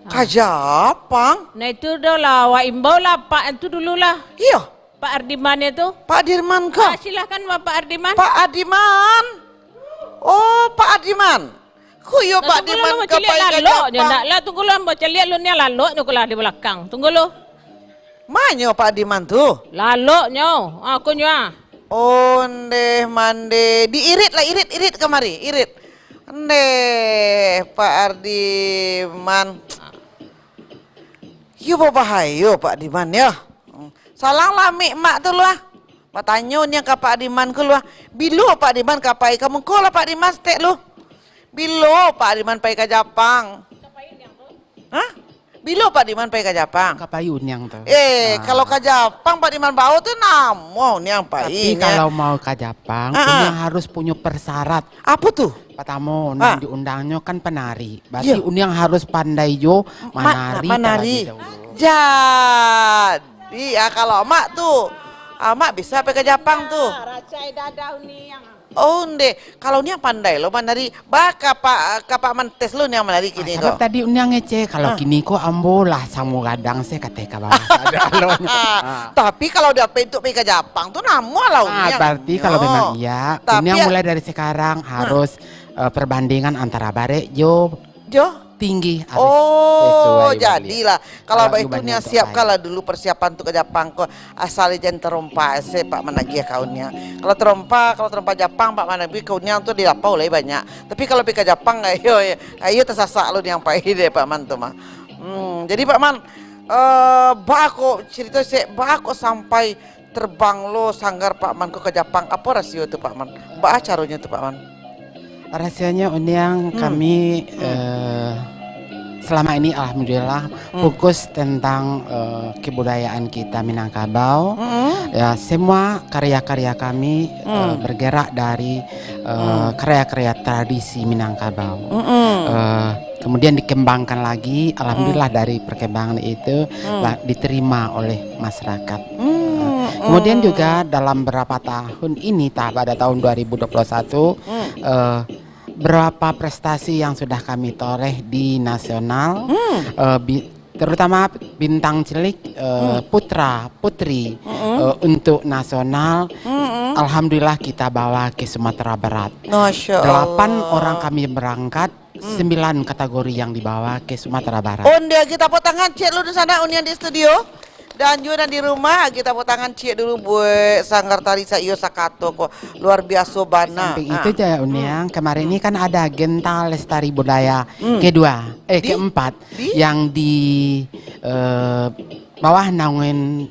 ka Ah. Japang? Nah, itu dah lah, awak imbau lah, Pak itu dulu lah. Iyo. Pak Ardiman itu. Pak Ardiman ka? Ah, silahkan, Pak Ardiman. Pak Ardiman. Oh, Pak Ardiman. Ku iyo Pak Ardiman ka pai ka Japang. Lalok nyo, ndak lah, tunggu lah, ambo caliak lu ni, lalok nyo ko lah di balakang. Tunggu lu. Ma nyo Pak Ardiman tu? Lalok nyo, aku nyo ah. Ondeh mandeh, diirit lah, irit, irit kamari, irit. Ondeh, Pak Ardiman. Iyo babahayo Pak Ardiman yo. Salang lah amik mak tu lah. Batanyo nian ka Pak Ardiman ko lah. Bilo Pak Ardiman ka pai ka muko lah Pak Ardiman saketek lu. Bilo Pak Ardiman pai ka Japang? Hah? Bilo Pak Ardiman pai ka Japang? Ka pai Uniang tu. Eh, Ah. kalau ka Japang Pak Ardiman bao tu namo Uniang pai. Tapi kalau mau ka Japang, Ah, ah. Uniang harus punyo persyarat. Apo tu? Pertamo, Ah. Nan diundangnyo kan penari. Berarti Iyo. Uniang harus pandai jo Ma-, manari manari. terlebih dahulu. Jadi, ah, kalau amak tu, amak bisa pai ka Japang tu. Ah, racai dadah Uniang. Oh, ndeh. Kalau Uniang pandai lo manari, ba ka Pak, ka Pak Mantes lo Uniang manari Ah, kini sabab ko. tadi Uniang ngeceh, kalau Ah. kini ko ambo lah samo gadang se kateh ka bawah sadonyo. Ah. Tapi kalau dapek untuak pai ka Japang tu, namo lah Ah, Uniang. berarti kalau Nyo. memang iya, Tapi Uniang a- mulai dari sekarang Ah. harus, eh, perbandingan antara barek jo Jo? tinggi harus Oh, sesuai baliak. jadilah. Kalau Kalau baitu, Uniang siapkanlah dulu persiapan tu ka Japang ko. Asal jan tarompa se Pak managiah ka Uniang. Kalau tarompa, kalau tarompa Japang, Pak managiah ka Uniang tu di lapau lai banyak. Tapi kalau pai ka Japang, ayo, ayo tasasak lo Uniang pai deh Pak Man tu mah. Hmm, jadi Pak Man, eh, baa ko carito se, baa ko sampai terbang lo sanggar Pak Man ko ka Japang? Apo rasio tu Pak Man? Baa caronyo tu Pak Man? Rasionyo Uniang Hmm. kami, Hmm. eh, selama ini alhamdulillah Hmm. fokus tentang, eh, kebudayaan kita Minangkabau. Hmm. Ya, semua karya-karya kami, eh, Hmm. bergerak dari, eh, Hmm. karya-karya tradisi Minangkabau. Hmm. Eh, kemudian dikembangkan lagi, alhamdulillah Hmm. dari perkembangan itu Hmm. lah diterima oleh masyarakat. Hmm. Kemudian Hmm. juga dalam beberapa tahun ini, tah pada tahun dua ribu dua puluh satu, Hmm. eh, berapa prestasi yang sudah kami toreh di nasional, Hmm. eh, bi-, terutama bintang cilik, eh, Hmm. putra putri, Hmm. eh, untuk nasional, Hmm. alhamdulillah kita bawa ke Sumatera Barat. Masya Delapan Allah. orang kami berangkat, Hmm. sembilan kategori yang dibawa ke Sumatera Barat. Onde agi tapuak tangan, ciek lu di sana, Uniang di studio. Dan juga nan di rumah, agi tapuak tangan ciek dulu buek Sanggar Tari Saiyo Sakato ko. Luar biaso bana. Samping Ah. itu ja, Uniang, Hmm. kemarin ini Hmm. kan ada Genta Lestari Budaya Hmm. kedua, eh, Di? keempat Di? yang di, eh, bawah naungan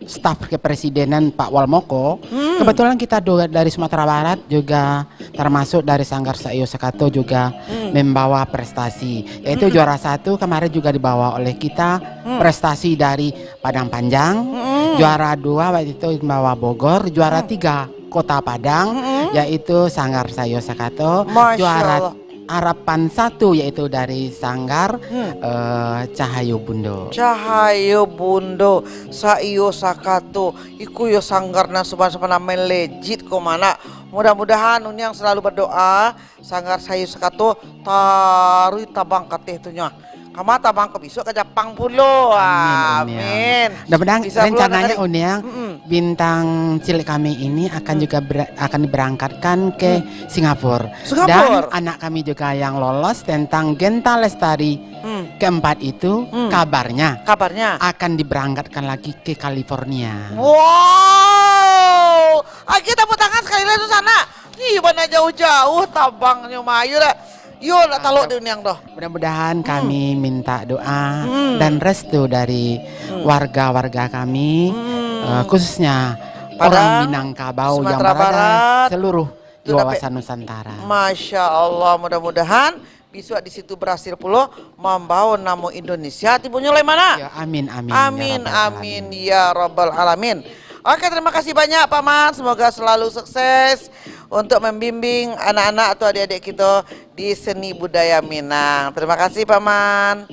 staf kepresidenan Pak Walmoko. Hmm. Kebetulan kita do-, dari Sumatera Barat juga termasuk dari Sanggar Saiyo Sakato juga Hmm. membawa prestasi. Yaitu Hmm. juara satu kemarin juga dibawa oleh kita, Hmm. prestasi dari Padang Panjang. Hmm. Juara dua waktu itu dibawa Bogor, juara Hmm. tiga Kota Padang, Hmm. yaitu Sanggar Saiyo Sakato. Masya Juara Allah. Harapan satu yaitu dari Sanggar, Hmm. eh, Cahayo Bundo. Cahayo Bundo, Saiyo Sakato. Iko yo sanggar nan sabana-sabana main legit ko, manak. Mudah-mudahan Uniang selalu berdoa, Sanggar Saiyo Sakato taruih tabang kateh tu nyo. Kama tabang ka bisuak ka Japang pulo. Amin, Uniang. Amin. Mudah-mudahan Bisa pulo rencananya, nanti. Uniang, Mm-mm. bintang cilik kami ini akan Hmm. juga ber-, akan diberangkatkan ke Hmm. Singapura. Singapura. Dan anak kami juga yang lolos tentang Genta Lestari Hmm. keempat itu, Hmm. kabarnya Kabarnya? akan diberangkatkan lagi ke California. Wow! Agiah tapuak tangan sakali lai tu sanak. Ih, bana jauah-jauah tabangnyo mah. Iyo lah. Yo, nak talok di uniang tu. Mudah-mudahan kami minta doa dan restu dari warga-warga kami, eh, khususnya orang Minangkabau yang berada seluruh di wawasan Nusantara. Masya Allah, mudah-mudahan bisuak di situ berhasil pulo mambawa namo Indonesia tibonyo lai, Mak. Ya, amin, amin, ya Rabbal Alamin. Oke, terima kasih banyak, Pak Man. Semoga selalu sukses untuk membimbing anak-anak atau adik-adik kita di seni budaya Minang. Terima kasih, Pak Man.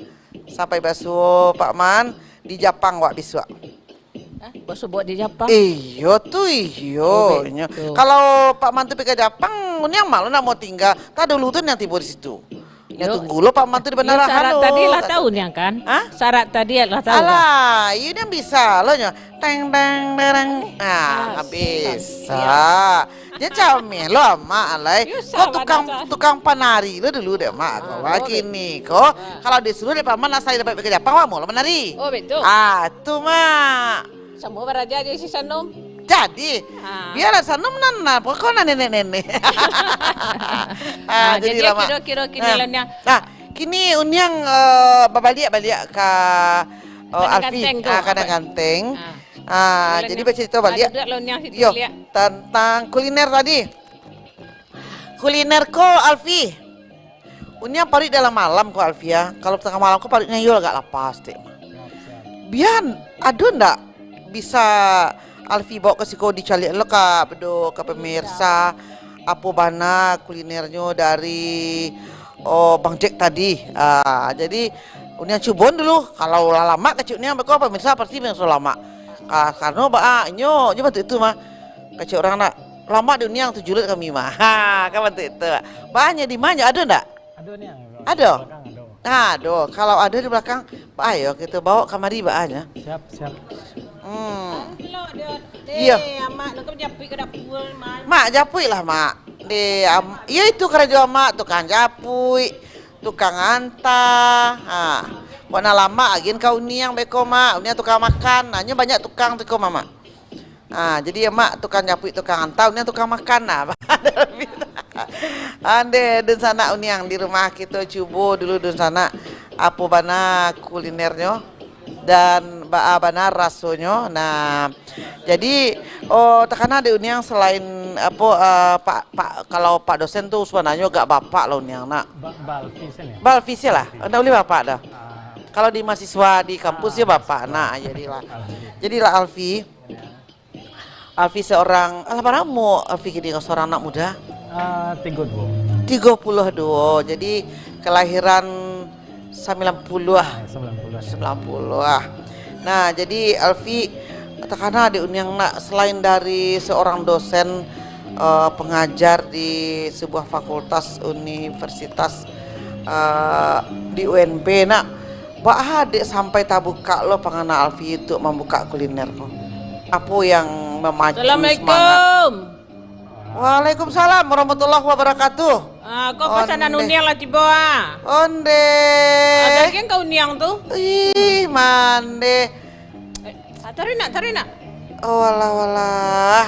Sampai basuo, Pak Man. Di Japang wak bisuak. Hah? Basuo di Japang? Iyo tu, iyo. Oh, betul. Kalau Pak Man tu pai ka Japang, niang malu nak mau tinggal. Tak dulu tu niang tibo di situ. Niang tunggu lo Pak Man tu di bandara. Syarat tadi lah tahu niang kan? Hah? Syarat tadi lah tahu. Alah, iyo niang bisa lo nyo. Teng, teng, tereng. Ah, bisa. Jan cameh lo, Mak, alai. Ko tukang, tukang panari lo dulu dek, Mak. Ko kini ko, kalau disuruah dek Paman, asal dapek pai ka Japang, Mak, mau lo manari. Oh, betul. Ah, tu, Mak. Samo baraja jo si Sanom. Jadi, biarlah Sanom nan, nan, pokok nan nenek-nenek. Ah, jadi lah, Mak. Kiro-kiro kini lah, Niang. Nah, kini Uniang, eh, babaliak-baliak ka, eh, Alfi. Kandang ganteng tu, ah, kandang ganteng. Ah, jadi bacarito baliak. Duduak lah Uniang situ, yo, baliak. Tantang kuliner tadi. Kuliner ko, Alfi. Uniang paruik dalam malam ko, Alfi, ya. Kalau tangah malam ko paruiknyo iyo agak lapa saketek. Bian, ado ndak bisa Alfi bawa ka siko dicaliak lo ka, bedo ka pemirsa, apo bana kulinernyo dari, oh, Bang Jack tadi. Ah, jadi, Uniang cubo dulu. Kalau lah lamak kecek Uniang beko, pemirsa pasti pemirsa lamak. Ah, karano baa, inyo, inyo bantuak itu mah. Kecek urang ndak, lamak di Uniang tu juluik kami mah. Ha, kan bantuak itu. Banyak di mana, ado ndak? Ado, Niang. Ado? Belakang ado. Nah, ado. Kalau ado di belakang, ayo kito bawa kamari baanyo. Siap, siap. Hmm. Iyo. Mak, japuik lah, Mak. Di, am-, iyo itu karajo Amak, tukang japuik, tukang anta. Ha. Kok nak lamak agian ka Uniang beko, Mak. Uniang tukang makan. Nah, nyo banyak tukang tu ko, Mamak. Ah, jadi Amak tukang japuik, tukang anta, Uniang tukang makan nah. Andeh, dunsanak Uniang di rumah kito cubo dulu dunsanak apo bana kulinernyo dan baa bana rasonyo. Nah, jadi, oh, takana dek Uniang selain apo, eh, Pak, Pak, kalau Pak dosen tu sabananyo agak bapak lah Uniang nak. Ba-, Balfi sen ya? Balfi sen lah, ndak buliah bapak dah. Ah. Kalau di mahasiswa di kampus yo bapak nak, jadilah. Alfi. Jadilah Alfi. Alfi seorang, alah, bara umua Alfi kini ko, seorang anak muda? Ah, tigo duo. Tigo puluah duo. Jadi, kelahiran sambilan puluah. Ah, sambilan puluah, ya. Sambilan puluah. Nah, jadi Alfi, takana dek Uniang nak, selain dari seorang dosen, eh, pengajar di sebuah fakultas universitas, eh, di U N B nak, baa dek sampai tabukak lo pangana Alfi untuak mambukak kuliner ko? Apo yang mamacu semangat? Assalamualaikum. Waalaikumsalam warahmatullahi wabarakatuh. Ah, ko pasanan Uniang lah tibo, ah. Onde. Ado agian ka Uniang tu? Ih, mandeh. Eh, ah, taruih nak, taruih nak. Oh, walah, walah.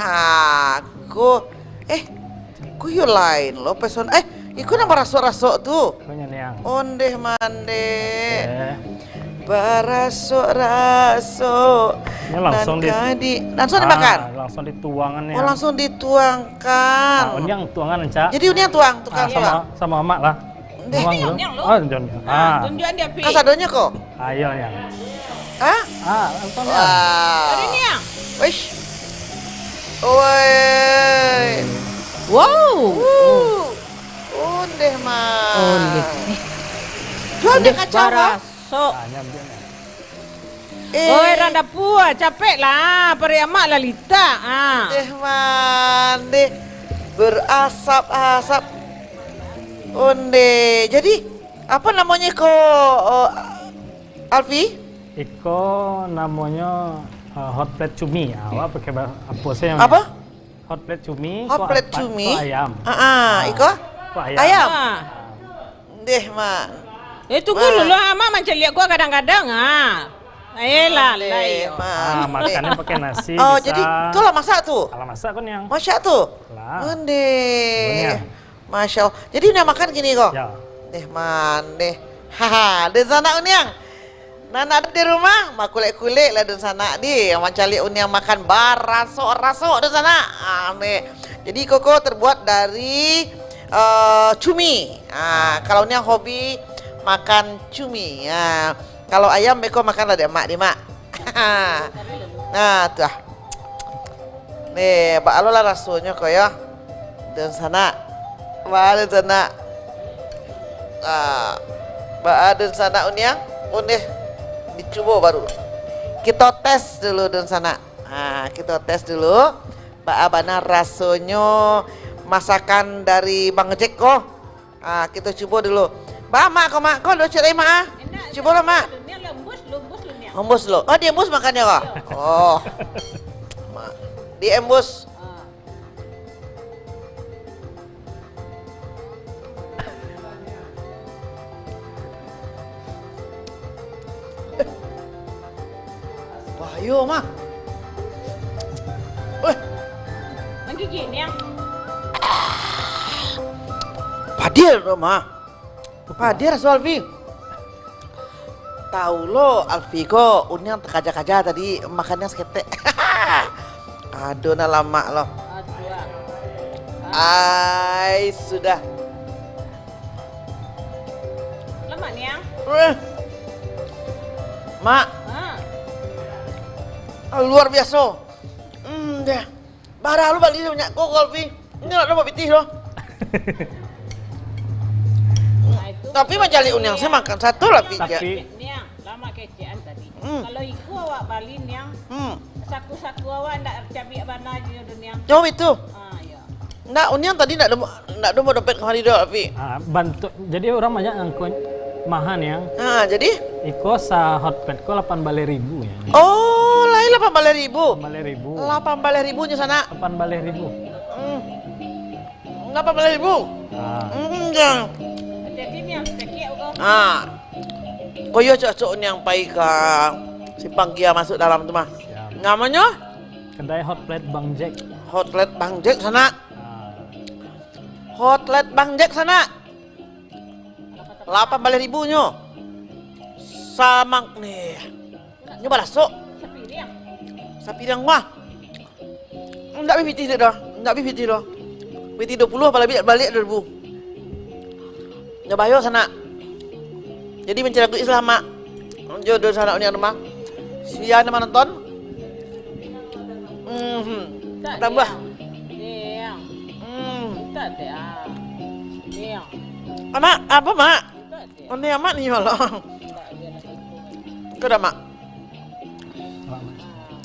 Aku, eh, ku yo lain lo peson. Eh, iko nan barasok-rasok tu. Ko nyo Niang. Ondeh mandeh. Oke. Barasok-rasok. Ini langsung nan di-, kadi-, langsung dimakan? Ah, langsung dituangan ya. Oh, langsung dituangkan. Ah, Uniang tuangan, Cak. Jadi Uniang tuang, tukang tuang. Ah, sama, sama Amak lah. Ndeh. Tuang dulu. Uniang lo. Oh, Uniang. Ah. Tunjuak dia, Pi. Kasadonyo ko? Ayo, Niang. Hah? Ah, langsung, Niang. Wah. Tadi, Niang. Wish. Oi. Wow. Wuh. Ondeh, Mak. Ondeh. Jual dek kacau, Mak. Baraso. Ah, Niang, Niang. Eh. Oi, rang dapua, capek lah. Paruik Amak lah litak. Ah. Ondeh, Mak. Ondeh. Berasap-asap. Ondeh. Jadi, apo namonyo ko, oh, Alfi? Iko namonyo, eh, hot plate cumi. Ah, awak pakai ba-, apo sajo namonyo? Apo? Hot plate cumi, hot plate cumi. Ko ayam. Ah, ah, iko? Ko ayam. Ayam. Ah. Ndeh, Mak. Eh, tunggu dulu, Mak mancaliak ko kadang-kadang, ah. Eh, lah, lah, iyo. Ah, makannya pakai nasi, Oh, pisang. Jadi tu lah masak tu? Alah, masak ko, Niang. Masak tu? Lah. Mandeh. Niang. Masya Allah. Jadi, Niang makan kini ko? Ya. Deh, mandeh. Haha, dunsanak Niang. Nan ado di rumah, makulek-kulek lah dunsanak di. Mancaliak Niang makan barasok-rasok dunsanak. Ah, meh. Jadi, koko terbuat dari, eh, cumi. Ah, kalau Niang hobi makan cumi. Ah, kalau ayam, beko makan lah dek mak di, Mak. Nah, tu ah. Nih, baa lo lah rasonyo ko yo. Dunsanak. Baa dunsanak. Ah, baa dunsanak Niang? Undeh. Dicubo baru. Kito tes dulu dunsanak. Ah, kito tes dulu. Baa bana rasonyo masakan dari Bang Jack ko. Ah, kito cubo dulu. Baa, Mak, ko, Mak, ko, do cek lai, Mak, ah. Cubo lah, Mak. Niang lembus, lembus lu, Niang. Embus lu. Oh, diembus makannyo ko? Iyo. Oh. Ma-, diembus. Ah. Bahayo, Mak. Weh. Manggigik, Niang. Padia tu, Mak. Padia raso Alfi. Tau lo, Alfi ko, Niang takaja-kaja tadi, makannyo saketek. Ado nan lamak lo. Aduh. Ai, sudah. Lamak, Niang. Eh. Mak. Ha. Luar biaso. Hmm, dah. Bara lu bali banyak ko, Alfi. Ini nak dapat pitih lo. Nah, itu Tapi kalau mancaliak Niang, Niang. Saya makan satu lah, Pi, Tapi Niang, lamak kecekan tadi. Hmm. Kalau iko awak bali, Niang, Hmm. saku-saku awak ndak cabiak bana je tu, Niang. Jauh itu. Ah, ya. Ndak, Niang tadi ndak domo, ndak domo dompet kamari doh, Pi. Ah, bantu-, jadi urang banyak ngangkun maha, Niang. Ah, jadi? Iko sa hot plate ko lapan baleh ribu, ya. Oh, lain lapan baleh ribu. Lapan baleh ribu. Lapan baleh ribu nyo sanak. Lapan baleh ribu. Hmm. Lapan baleh ribu. Ah. Hmm, ya. Jadi, Niang, sakik ko. Ah. Ko yo cocok Niang pai ka Simpang Gia masuk dalam tu mah. Siap. Namonyo? Kedai Hot Plate Bang Jack. Hot Plate Bang Jack sanak. Ah. Hot Plate Bang Jack sanak. Lapan baleh ribu nyo. Samak nih. Nyo baraso. Sapiriang. Sapiriang mah. Ndak bi pitih dek doh. Ndak bi pitih doh. Pitih duo puluah, baliak, baliak duo ribu. Ndak bahayo sanak. Jadi mancaraguik selamak. Jo dunsanak Niang rumah. Sia nan manonton. Mhm. Tambah. Niang. Hmm. Tak ada. Niang. Amak, apo, Mak? Tak ada. Onde amak ni, ya Allah. Kau dah, Mak?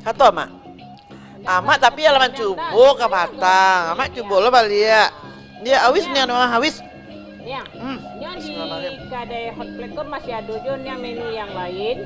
Kato, Mak? Amak tapi alah mancubo ka batang. Amak cubo lo baliak. Dia awis ni, anu, awis. Niang. Hmm. Nyo di Bismillahirrahmanirrahim. Kadai Hot Plate ko masih ado jo Niang menu yang lain.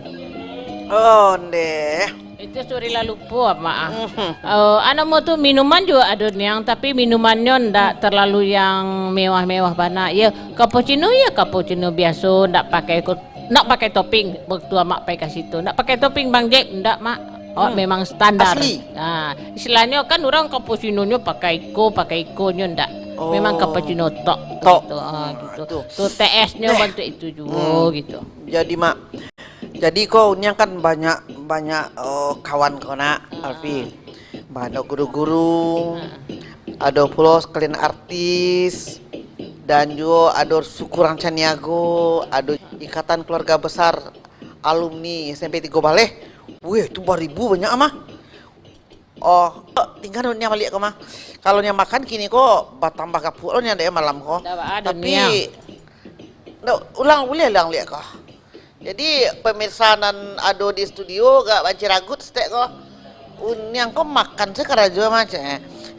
Oh, ndeh. Itu suri lah lupo, Mak, ah. Mhm. Eh, anu, mo tu minuman juo ado, Niang, tapi minumannyo ndak terlalu yang mewah-mewah bana. Yo, cappuccino, yo, cappuccino biaso, ndak pakai ko-, ndak pakai topping. Waktu Amak pai ka situ, ndak pakai topping, Bang Jack, ndak, Mak. Awak Hmm. memang standar. Asli. Ah, istilahnyo kan urang cappuccino-nyo pakai iko, pakai iko, nyo ndak. Oh. Memang cappuccino tok, Tok. gitu. Ah, Hmm, gitu. tu. Tu T S-nyo Eh. bantuak itu juo, Hmm. gitu. Jadi, Mak, jadi ko Niang kan banyak, banyak, oh, kawan ko nak, Ah. Alfi. Banyak guru-guru, Ah. ado pulo sekalian artis, dan juo ado suku urang Caniago, ado ikatan keluarga besar alumni S M P Tigo Baleh. Weh, tu baribu banyak mah. Oh, tingga Niang baliak ko mah. Kalau Niang makan kini ko, batambah gapuak lo Niang dek malam ko. Ndak baa doh, Tapi, Niang. ndak, ulang, buliah ulang liak ko. Jadi, pemirsa nan ado di studio agak banciragut saketek ko. Niang ko makan sakarajo mah, cek.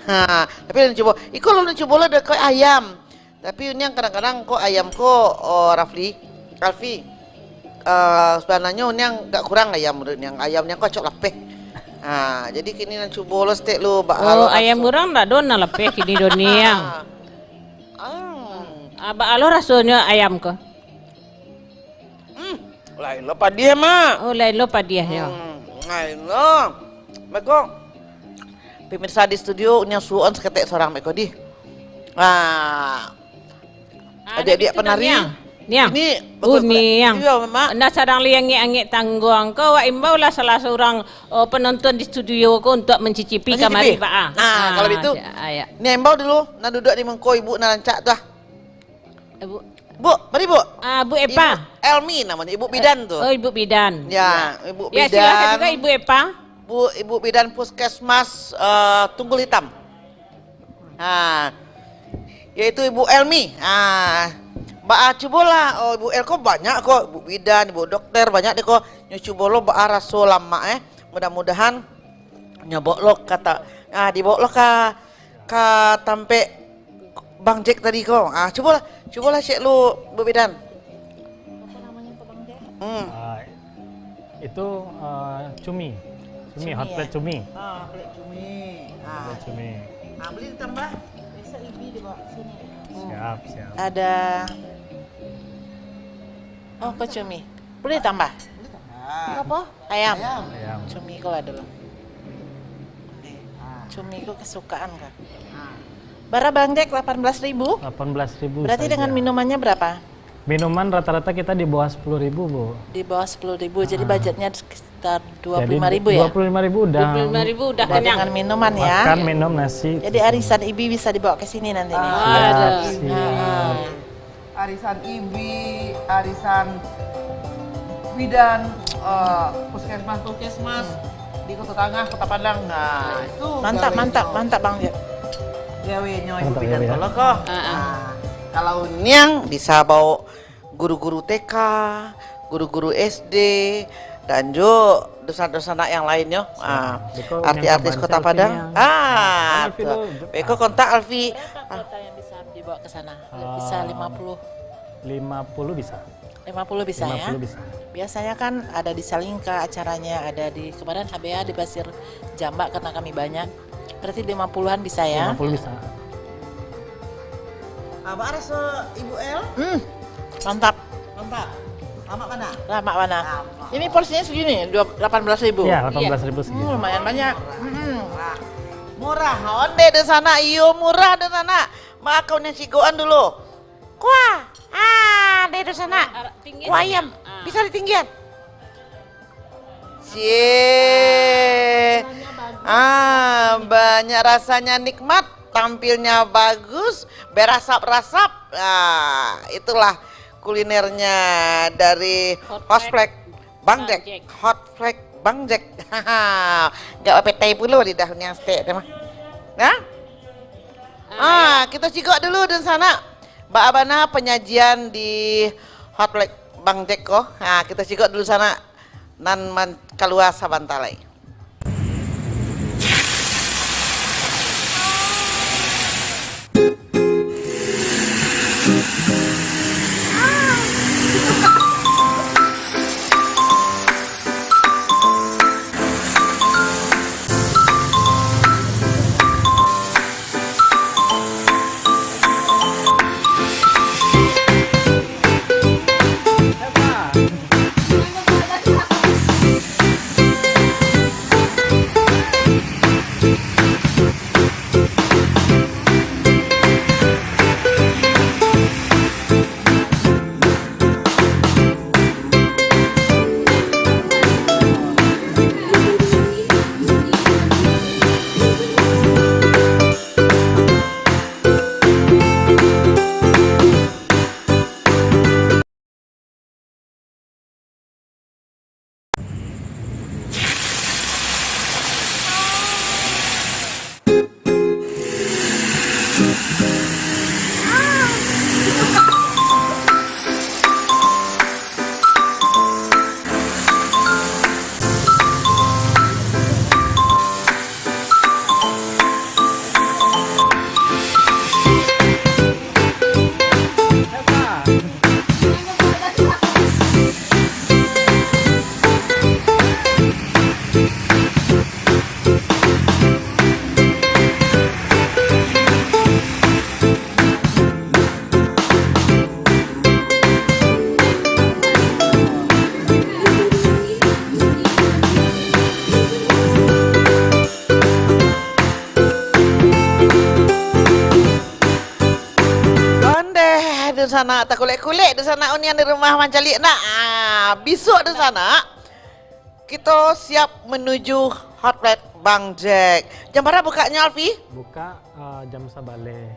Ha, tapi ulun cubo. Iko ulun cubo lah dekat ayam. Tapi Niang kadang-kadang ko ayam ko, oh, Rafli, Rafli. Eh, sebenarnyo Niang agak kurang ayam menurut Niang. Ayam Niang ko acok lapeh. Ha, jadi kini Niang cubo lo saketek lo, baa Oh, lo ayam raso. urang ndak ado nan lapeh kini doh, Niang. Ah. Ah, baa lo rasonyo ayam ko? Hmm. Lain lo padiah, Mak. Oh, lain lo padiah, yo. Hmm, lain lo. Beko, pemirsa di studio, niang suokan saketek sorang beko di. Ah, Ah, adiak-adiak penari. Niang. Niang. Ini oh, bagus, Mak. Niang. Iyo, Mak. Ndak sadang li angek-angek tangguang ko, wak imbau lah salah surang, oh, penonton di studio ko untuk mencicipi. Mencicipi. Kamari, Pak, ah. Nah, ah, kalau itu, siap, ah, ya. Niang imbau dulu, nan duduk di mangko ibu nan rancak tu, ah. Ibu. Bu, mari, Bu. Ah, Bu Epa. Ibu Elmi namanya, Ibu Bidan tu. Oh, Ibu Bidan. Ya, ya. Ibu Bidan. Ya, silakan juga Ibu Epa. Bu, Ibu Bidan Puskesmas, eh, Tunggul Hitam. Ha, yaitu Ibu Elmi. Ha, baa cubolah, oh, Ibu El ko banyak ko, Ibu Bidan, Ibu Dokter, banyak deh ko. Nyo cubo lo baa raso lamak, eh. Mudah-mudahan nyo baok lo ka ta-, ah, dibaok lo ka, ka tampek Bang Jack tadi ko. Ah, cubolah, cubolah cek lu, Bu Bidan. Apa namanya tuh, Bang Jack? Hmm. Ah, itu, eh, cumi. Cumi, cumi, hot plate ya? Cumi. Ah, hot plate cumi. Ah. Hot plate cumi. Ah, boleh ditambah? Besok Ibi dibawa ke sini. Siap, siap. Ada. Oh, kok cumi? Boleh tambah? Boleh tambah. Apa? Ayam. Ayam. Ayam. Cumi ko lah dulu. Cumi ko kesukaan ka. Bara, Bang Jack? Lapan belas ribu? Lapan belas ribu saja. Berarti dengan minumannya berapa? Minuman rata-rata kita di bawah sepuluh ribu, Bu. Di bawah sepuluh ribu, jadi budgetnya sekitar dua puluh lima ribu ya? Jadi dua puluh lima ribu udah. Dua puluh lima ribu udah kenyang. Udah dengan minuman ya? Makan, minum, nasi. Jadi arisan Ibi bisa dibawa ke sini nanti nih. Ah, siap, siap. Ah. Arisan Ibi, arisan Bidan, eh, puskesmas, puskesmas di Kota Tangah, Kota Padang. Nah, itu mantap, gawenyo. Mantap, mantap, Bang Jack. Gawenyo Ibu Bidan ya. Mantap, Bidan ya. Kalau ko. Ah, ah. Nah, kalau niang bisa bawa guru-guru T K, guru-guru S D, dan jo dunsanak-dunsanak yang lainnyo. Siap. Ah, beko artis-artis Kota Padang. Ah, beko kontak Alfi. Berapa kuota yang bisa dibawa ke sana? Bisa lima puluh? Lima puluh bisa. Lima puluh bisa ya? Lima puluh bisa. Biasanya kan ada di Salingka acaranya, ada di, kemarin H B A di Pasir Jambak karena kami banyak. Berarti lima puluhan bisa ya? Lima puluh bisa. Apa raso Ibu El? Hmm, mantap. Mantap. Lamak bana? Lamak bana. Lamak. Ini porsinya segini, dua, delapan belas ribu. Ya, delapan belas ribu segini. Hmm, lumayan banyak. Hmm. Murah. Murah. Onde di sana, iyo murah di sana. Mako niang cigokan dulu. Kuah. Ah, di sana. Kuah ayam. Ah. Bisa ditinggian. Cie. Ah, banyak rasanya nikmat, tampilnya bagus, berasap-rasap. Ah, itulah kulinernya dari Hot Plate Bang Jack. Hot Plate Bang Jack. Enggak apetai pulo lidah niang saketek tu mah. Nah? Ah, kito cigok dulu dunsanak. Baa bana panyajian di Hot Plate Bang Jack ko. Ha, kito cigok dulu sanak. Nan man-, kalua sabanta lai. Sanak, takulek-kulek dunsanak Uniang di rumah mancaliak nak. Ah, bisuak dunsanak, kito siap manuju hot plate Bang Jack. Jam bara bukaknyo, Alfi? Buka, eh, jam sabaleh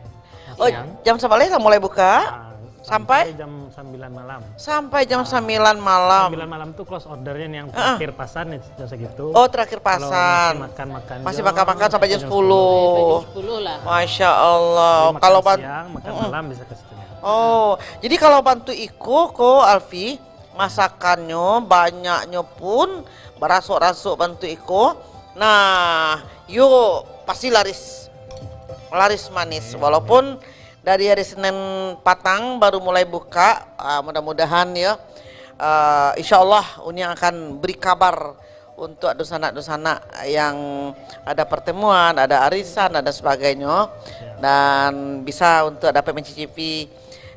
Oh, siang. Jam sabaleh lah mulai buka? Ah, sampai? Sampai jam sambilan malam. Sampai jam Ah, sambilan malam. Sambilan malam tu close ordernya, yang Heeh. terakhir pasan ya, jam segitu. Oh, terakhir Kalau pasan. masih makan-makan Masih jo, makan-makan sampai jam sepuluh. Sampai jam sepuluh lah. Masya Allah. Jadi makan Kalau ban- siang, makan Mm-mm. malam bisa ke situ. Oh, jadi kalau bantuak iko ko, Alfi, masakannyo banyaknyo pun barasuk-rasuk bantuak iko. Nah, yo pasti laris. Laris manis. Amin, Walaupun amin. dari hari Senin patang baru mulai buka, ah, mudah-mudahan yo, ah, insya Allah Uniang akan beri kabar untuk dunsanak-dunsanak yang ada pertemuan, ada arisan, ada sebagainyo, Ya. dan bisa untuk dapat mencicipi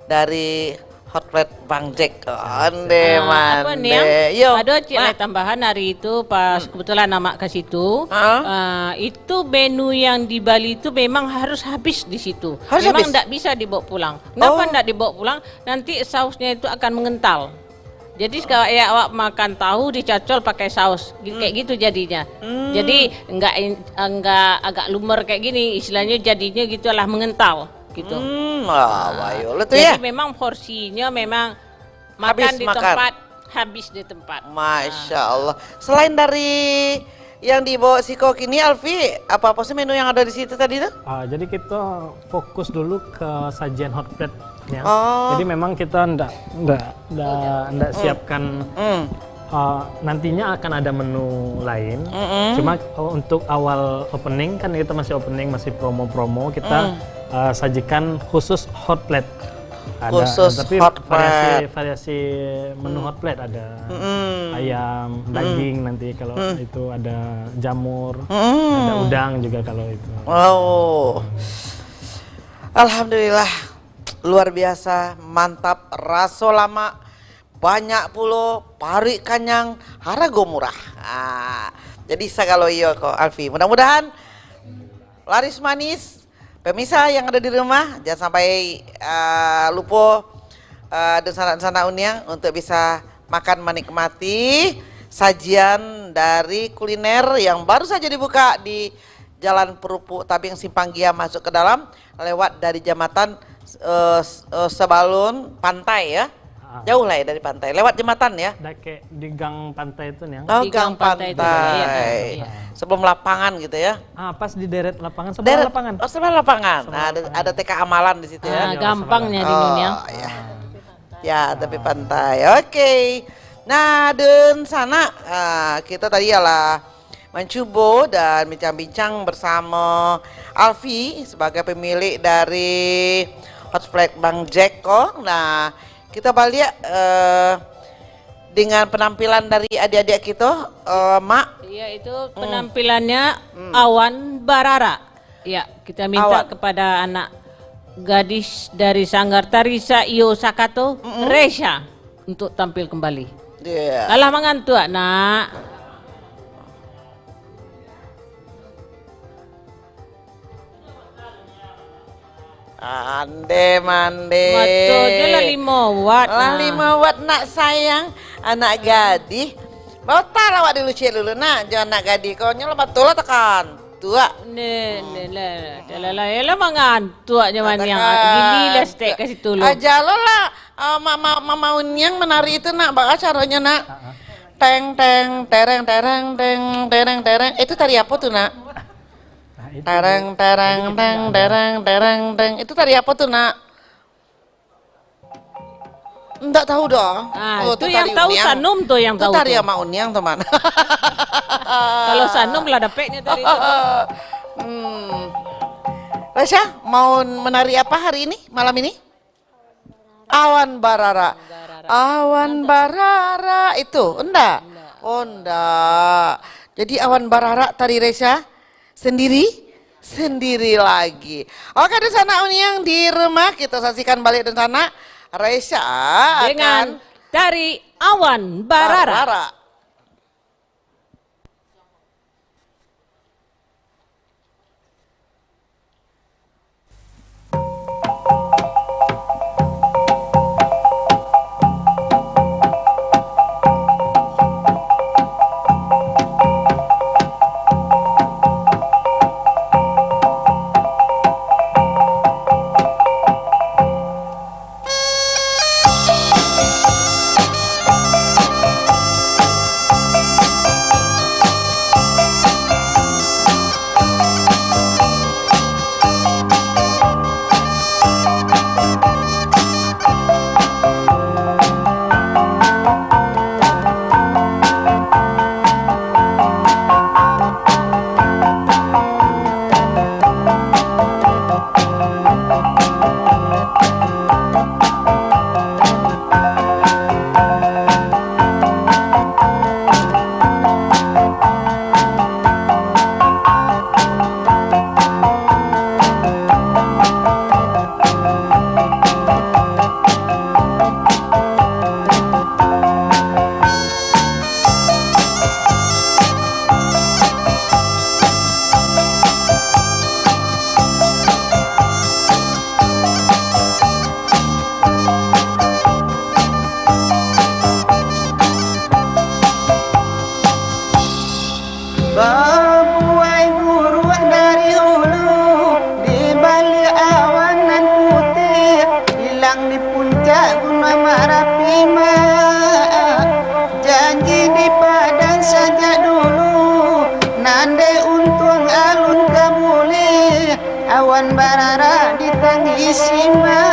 dari hot plate Bang Jack. Onde Ah, apa, mande. Niang? Yo, Ada cik Mak. lai tambahan hari itu pas Hmm. kebetulan amak ke situ. Ah. Ah, itu menu yang di Bali itu memang harus habis di situ. Harus Memang habis? ndak bisa dibawa pulang. Kenapa Oh. ndak dibawa pulang? Nanti sausnya itu akan mengental. Jadi, kalau ya awak makan tahu dicocol pakai saus, gi- Hmm. kayak gitu jadinya. Hmm. Jadi, enggak in- enggak agak lumer kayak gini, istilahnya jadinya gitulah mengental gitu. Hmm, wah, wah, yo lah tu Jadi ya. memang porsinya memang makan Habis di makan. tempat, habis di tempat. Masya Allah. Selain dari yang dibawa siko kini, Alfi, apa-apa sih menu yang ada di situ tadi tu? Ah, jadi kita fokus dulu ke sajian hot plate ya. Oh. Jadi memang kita ndak ndak ndak ndak Hmm. siapkan Hmm. ah, nantinya akan ada menu lain. Mm-mm. Cuma oh, untuk awal opening kan kita masih opening, masih promo-promo, kita Mm. ah, sajikan khusus hot plate. Ada Khusus tapi hot variasi plate. variasi menu Mm. hot plate ada Mm-mm. ayam, Mm. daging nanti kalau Mm. itu ada jamur, Mm. ada udang juga kalau itu. Oh. Alhamdulillah. Luar biasa, mantap, raso lamak, banyak pulo, paruik kanyang, harago murah. Ah, jadi sagalo iyo ko, Alfi. Mudah-mudahan laris manis. Pemirsa yang ada di rumah, jangan sampai, ah, lupo, ah, dunsanak-dunsanak Uniang untuk bisa makan, menikmati sajian dari kuliner yang baru saja dibuka di Jalan Perupuk Tabing Simpang Gia masuk ke dalam lewat dari jambatan, eh, s- eh, sabalun pantai ya. Ah. Jauh lah ya dari pantai. Lewat jambatan ya. Dakek di gang pantai tu, Niang. Oh, Di gang gang pantai tu, pantai. iya, iya. Sebelum lapangan gitu ya. Ah, pas di deret lapangan, sebelah Deret. lapangan. Oh, sebelah lapangan. Sebelah Nah, ada, lapangan. ada T K Amalan di situ ya. Ah, Iya, gampang sebelah. nyari Oh, Niang. iya. Ah. Ya, tepi pantai. Oke. Nah, dunsanak, ah, kita tadi ialah mancubo dan bincang-bincang bersama Alfi sebagai pemilik dari Hot Plate Bang Jack ko. Nah, kita baliak, eh, dengan penampilan dari adik-adik kita, eh, Mak. Iya, itu Hmm. penampilannya Hmm. Awan Barara. Ya, kita minta Awan. kepada anak gadis dari Sanggar Tari Saiyo Sakato, Mm-mm. Resha, untuk tampil kembali. Iya. Alah mangantuak, nak. Ande mande. Mato je lah limo watt, Lah nah. limo watt nak sayang, anak gadih. Batal awak diluciak dulu nak, jo anak gadih. Konyo lah batul lah tekan. Tuak. Ne, ne lah. Dah lah, lah. Yalah mangantuak je maniang. Tekan. Gili lah stek ka situ lo. Aja lo lah. Ah, ma, ma, Mama Uniang menari itu nak, baa caronyo nak? Ah, ah. Teng teng tereng tereng teng tereng tereng. Itu tari apa tu nak? Nah, itu Tereng, tereng, tadi teng, ada. tereng, tereng, teng. Itu tari apa tu, Nak? Ndak tahu doh. Ah, Oh, itu tu yang tari tahu Uniang. Sanum tu yang Tu tahu tari tu. Ama Uniang tu, Man. Kalau Sanum lah dapeknya tadi tu. Hmm. Rasya, mau menari apa hari ini, malam ini? Awan barara. Awan barara. Itu, ndak? Ndak. Oh, ndak. Jadi awan barara tari Resya sendiri, sendiri lagi. Oke, dunsanak Uniang di rumah, kita saksikan balik dunsanak Resya Dengan akan tari Awan Barara. barara. Babuai buruak dari hulu, di baliak awan nan putiah, ilang di puncak Gunuang Marapi mah. Janji di Padang sajak dulu, nan dek untuang alun ka buliah, awan bararak di tangih simak.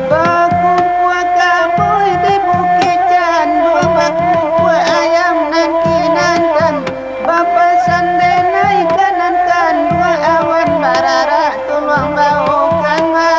Bakumpua kabuik di Bukik Candua, bakumpua ayam nan kinantan, bapasan denai ka nan kandua, awan bararak tuluang baokan mah.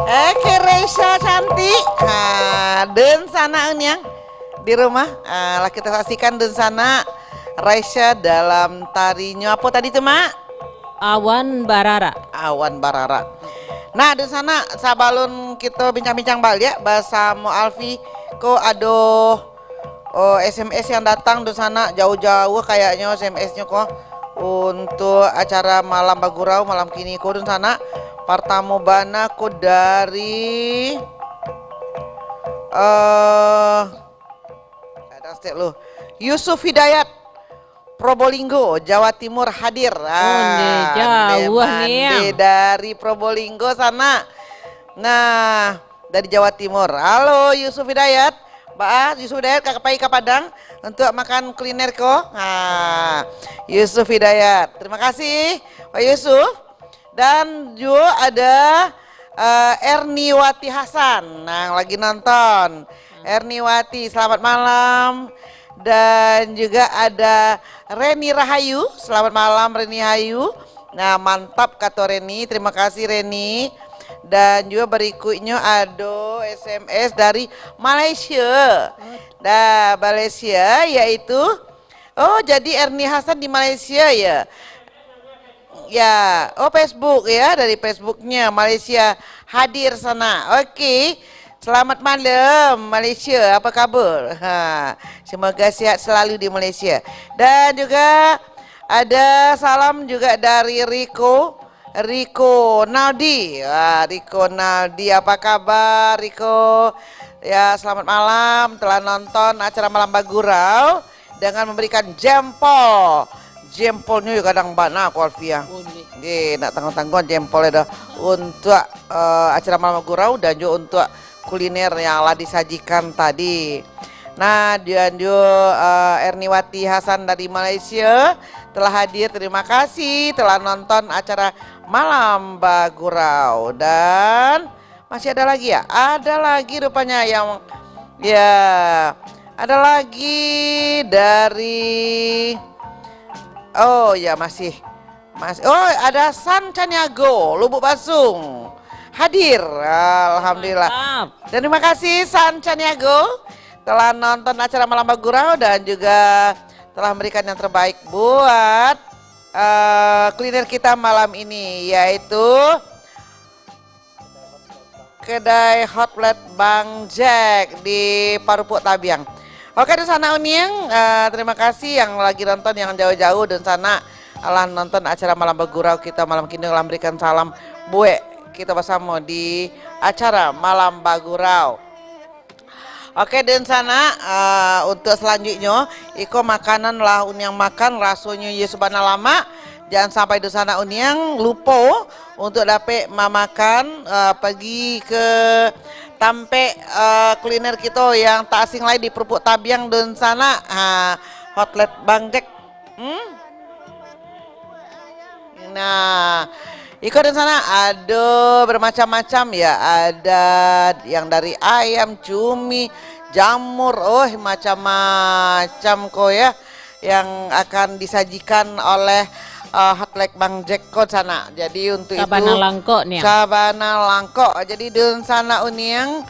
Oke, Resya cantik. Ha, dunsanak niang di rumah, ah, lah kita saksikan dunsanak Resya dalam tarinyo. Apo tadi tu, Mak? Awan Bararak. Awan Bararak. Nah, dunsanak, sabalun kito bincang-bincang baliak basamo Alfi, ko ado, oh, S M S yang datang dunsanak, jauh-jauh kayaknyo S M S-nyo ko, untuk acara Malam Bagurau malam kini ko dunsanak. Partamo bana ko dari, eh, Ada stek lu. Yusuf Hidayat, Probolinggo, Jawa Timur hadir. Oh, ni, ah, jauah memang ni, ni yang dari Probolinggo sana. Nah, dari Jawa Timur. Halo, Yusuf Hidayat. Ba, Yusuf Hidayat, ka pai ka Padang untuk makan kuliner ko. Ha, Yusuf Hidayat. Terima kasih, Pak Yusuf. Dan juo ada, eh, Erniwati Hasan yang lagi nonton. Erniwati, selamat malam. Dan juga ada Reni Rahayu, selamat malam Reni Hayu. Nah, mantap kato Reni, terima kasih Reni. Dan juga berikutnya ada S M S dari Malaysia. Dah, Malaysia, yaitu, oh, jadi Erni Hasan di Malaysia, ya? Ya, oh, Facebook, ya, dari Facebooknya Malaysia hadir sana. Oke, selamat malam Malaysia, apa kabar? Ha, semoga sehat selalu di Malaysia. Dan juga ada salam juga dari Riko, Riko Naldi. Wah, Riko Naldi, apa kabar, Riko? Ya, selamat malam, telah nonton acara Malam Bagurau dengan memberikan jempol. Jempolnyo yo gadang bana ko, Alfiah. Boleh. Ye, nak tangguang-tangguang jempolnyo dah. Untuak, eh, acara Malam Bagurau dan juo untuak kuliner yang lah disajikan tadi. Nah, dan juo, eh, Erniwati Hasan dari Malaysia telah hadir. Terima kasih telah nonton acara Malam Bagurau. Dan masih ada lagi ya? Ada lagi rupanya yang, ya, ada lagi dari, oh ya, masih, masih, oh, ada San Caniago, Lubuk Basung. Hadir, alhamdulillah. Mantap. Terima kasih San Caniago telah nonton acara Malam Bagurau dan juga telah memberikan yang terbaik buat, eh, kuliner kita malam ini, yaitu kedai hot plate Bang Jack di Parupuk Tabiang. Oke, dunsanak Uniang, eh, terima kasih yang lagi nonton yang jauh-jauh, dunsanak lah nonton acara Malam Bagurau kita malam kini, lah memberikan salam buek kita bersama di acara Malam Bagurau. Oke, dunsanak, eh, untuk selanjutnyo, iko makanan lah Uniang makan, rasonyo iyo sabana lamak. Jangan sampai dunsanak Uniang lupo untuk dapek mamakan, eh, pagi ke tampek, eh, kuliner kito yang tak asing lai di Perupuk Tabiang, dunsanak. Ha, hot plate Bang Jack. Hmm? Nah, iko dunsanak ado bermacam-macam ya, ada yang dari ayam, cumi, jamur, oh, macam-macam ko ya, yang akan disajikan oleh, eh, hot plate Bang Jack ko sanak. Jadi untuk itu sabana langkok ni. Sabana langkok. Jadi dunsanak Uniang,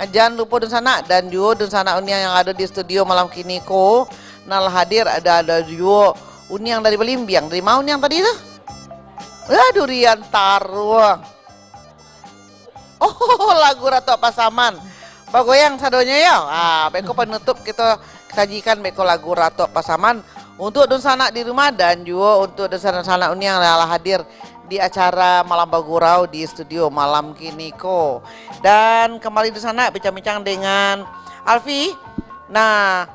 jangan lupo dunsanak dan juo dunsanak Uniang yang ado di studio malam kini ko, nan lah hadir, ada, ada juo Uniang dari Balimbiang. Dari ma Uniang tadi tu? Ah, durian taruang. Oh, lagu Ratuak Pasaman. Bagoyang sadonyo yo. Ah, beko panutup kito sajikan beko lagu Ratuak Pasaman untuk dunsanak di rumah dan juo untuk dunsanak-sanak Uniang yang lah hadir di acara Malam Bagurau di studio malam kini ko. Dan kembali dunsanak bincang-bincang dengan Alfi. Nah,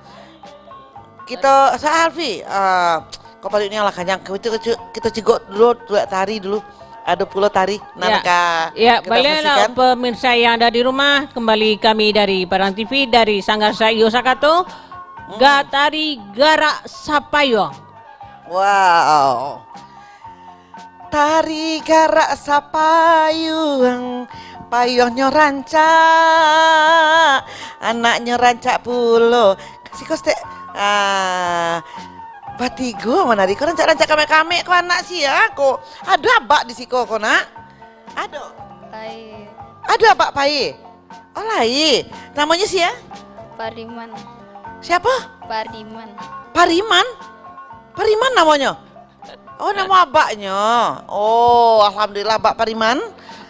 kito, sa Alfi, ah, ko paruik Uniang lah kanyang. Kito, kito, kito cigok dulu, duo tari dulu. Ado pulo tari nan ka kito saksikan. Ya, baliaklah pemirsa yang ada di rumah, kembali kami dari Padang T V, dari Sanggar Saiyo Sakato, hmm, ga-, tari Garak Sapayuang. Wow. Tari garak sapayuang, payuangnyo rancak, anaknyo rancak pulo. Siko stek, ah, batigo manari ko, rancak-rancak kamek-kamek ko anak sia ko. Ado abak di siko ko, nak? Ado. Pai. Ado abak pai. Oh, lai. Namonyo sia? Pariman. Siapa? Pariman. Pariman? Pariman namonyo? Oh, namo abaknyo. Oh, alhamdulillah, Abak Pariman.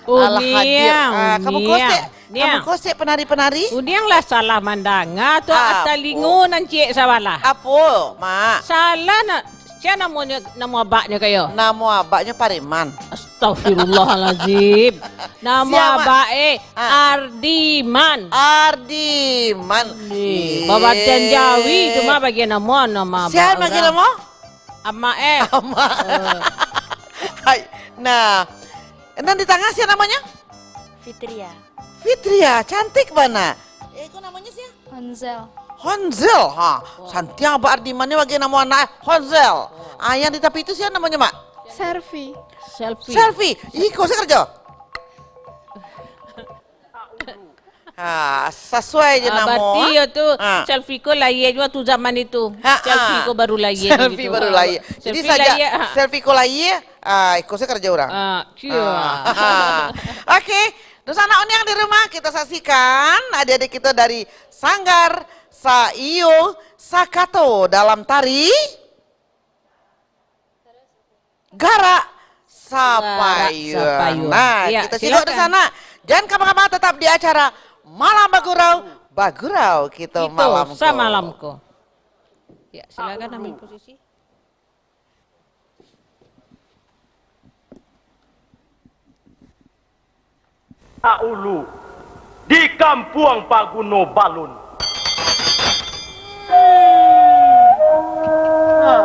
Oh, lah hadir. Niang, ah, kamu Niang, kosek, Niang. Kamu kosek penari-penari? Uniang lah salah mandanga tu, ah, talingo nan ciek sabalah. Apo, Mak? Salah nak, sia namonyo, namo abaknyo kayo? Namo abaknyo Pariman. Astagfirullahalazim. Namo abak, eh, ah. Ardiman. Ardiman. Ih, babatian Jawi cuma bagian namo, namo abak. Sia bagian namo? Amak, eh. Amak. Eh. Hai. Nah, nan di tangah sia namonyo? Fitria. Fitria, cantik bana. Eh, ko namonyo sia? Honzel. Honzel, ha. Wah. Santiang Abak Ardiman ni bagian namo anak, eh. Honzel. Wah. Ah, yang di tapi itu sia namonyo, Mak? Selfie. Selfie. Selfie. Ih, ko sia karajo? Ha, sasuai jo namo. Ah, barati yo tu, ha. Selfie ko lahia juo tu zaman itu. Ha, ha. Selfie ko baru lahia. Selfie baru lahia. Jadi sajak selfie ko lahia, ah, iko sajo karajo urang. Ah, cia. Ah. Oke, dunsanak Uniang di rumah, kita saksikan adik-adik kita dari Sanggar Saiyo Sakato dalam tari Garak Sapayuang. Garak Sapayuang. Nah, ya, kita cigok di sana. Jangan kama-kama, tetap di acara Malam Bagurau, bagurau kita malam ko. Samalam ko. Ya, silakan ambil posisi. Daulu, di Kampuang Paguno Balun. Ah.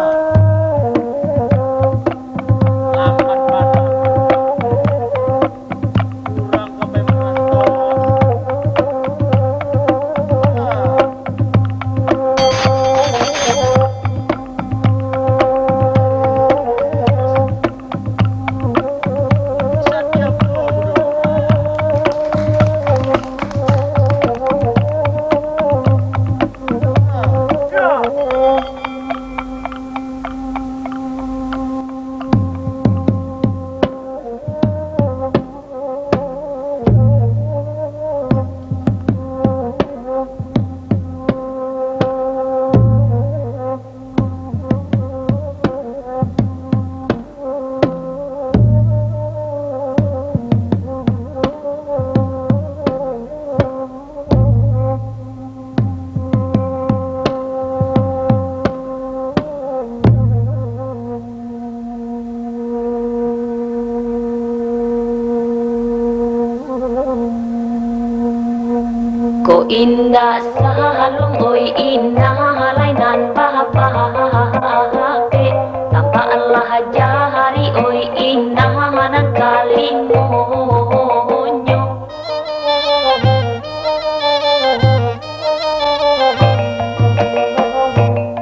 Kok indak saluang, oi inah, lai nan babapek. Tampak lah jari, oi inah, nan kalimonyo.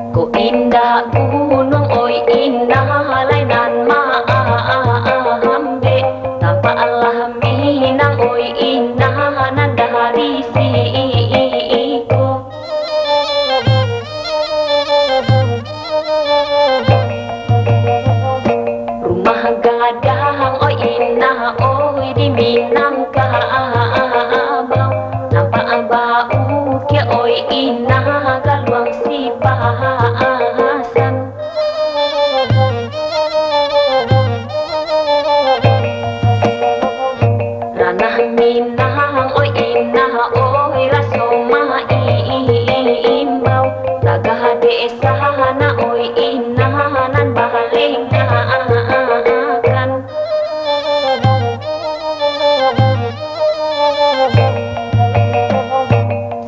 Kok indak gunuang, oi inah, lai nan maambek. Tampak lah minang, oi inah, nan dari siko. Rumah gadang, oi inah, oi di Minangkabau. Nampak baukiak, oi inah, galuang sipasan. Ranah Minang, oi inah, oi raso maimbau. Tagah dek sanak, oi inah, nan balengakan.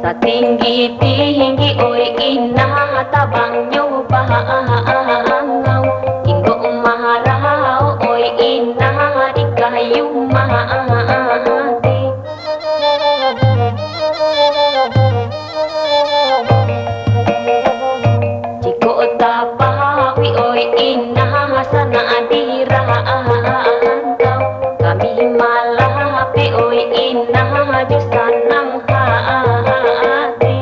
Satinggi-tinggi, oi inah, tabangnyo bangau. Inggok marau, oi inah, di kayu mati. Jikok tapawi, oi inah, sanak di rantau. Kami malapeh, oi inah, jo sanang hati.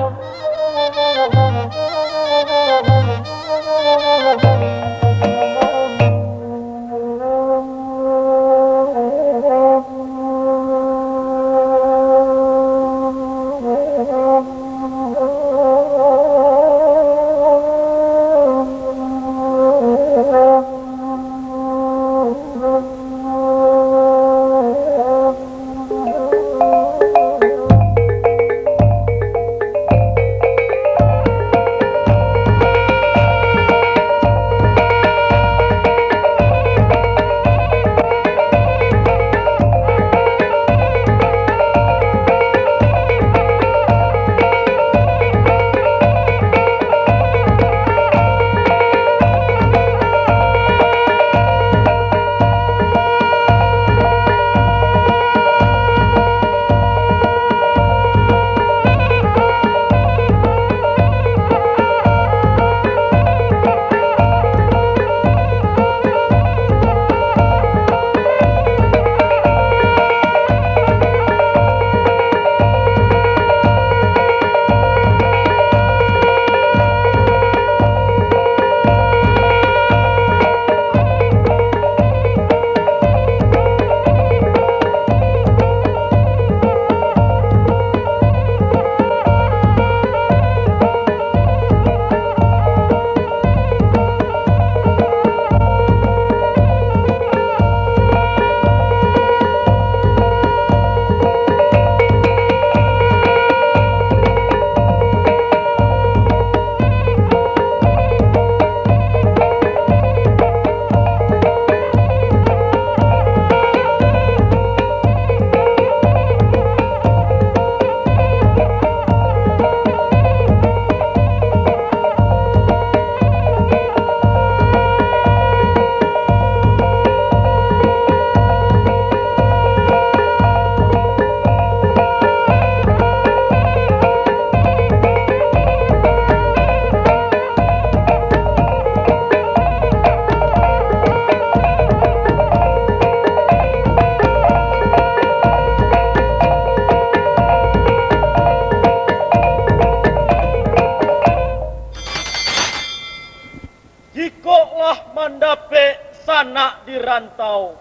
Jikok lah mandapek sanak di rantau,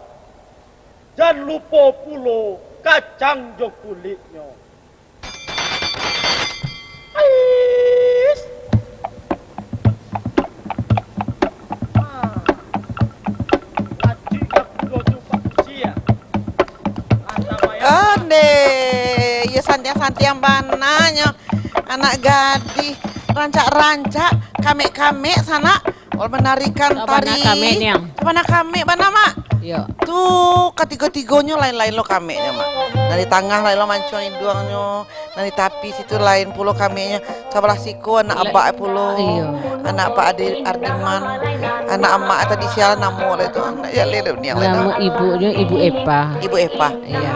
jan lupo pulo kacang jo kuliknyo. Ais. Ah. Aci ka pulo tu, Pak Uci, ah. Anta bayar. Ondeh, iyo santiang-santiang bana nyo. Anak gadih, rancak-rancak, kamek-kamek sanak, Oh, manarikan tari. Bana kamek, Niang. Bana kamek, bana, Mak. Iyo. Tu katigo-tigonyo lain-lain lo kameknyo, Mak. Nan di tangah lain lo mancuang iduangnyo, nan di tapi situ lain pulo kameknyo. Sabalah siko anak abak pulo. Iyo. Anak Pak Adi Ardiman, anak amak tadi sia namo lah tu. Anak jaleh lah niang lah tu. Namo ibunyo Ibu Epa. Ibu Epa. Iyo.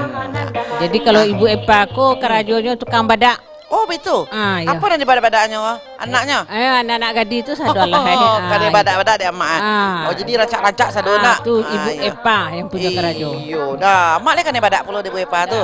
Jadi kalau Ibu Epa ko karajonyo tukang badak. Oh, betul. Ah, iyo. Apo nan dibadak-badaknyo? Anaknyo? Eh, anak-anak gadih tu sado lah, eh. Oh, kan dibadak-badak dek amak, eh? Ah. Oh, jadi rancak-rancak sado nak. Tu Ibu Epa yang punyo karajo. Iyo, dah. Amak leh kan dibadak pulo dek Ibu Epa tu.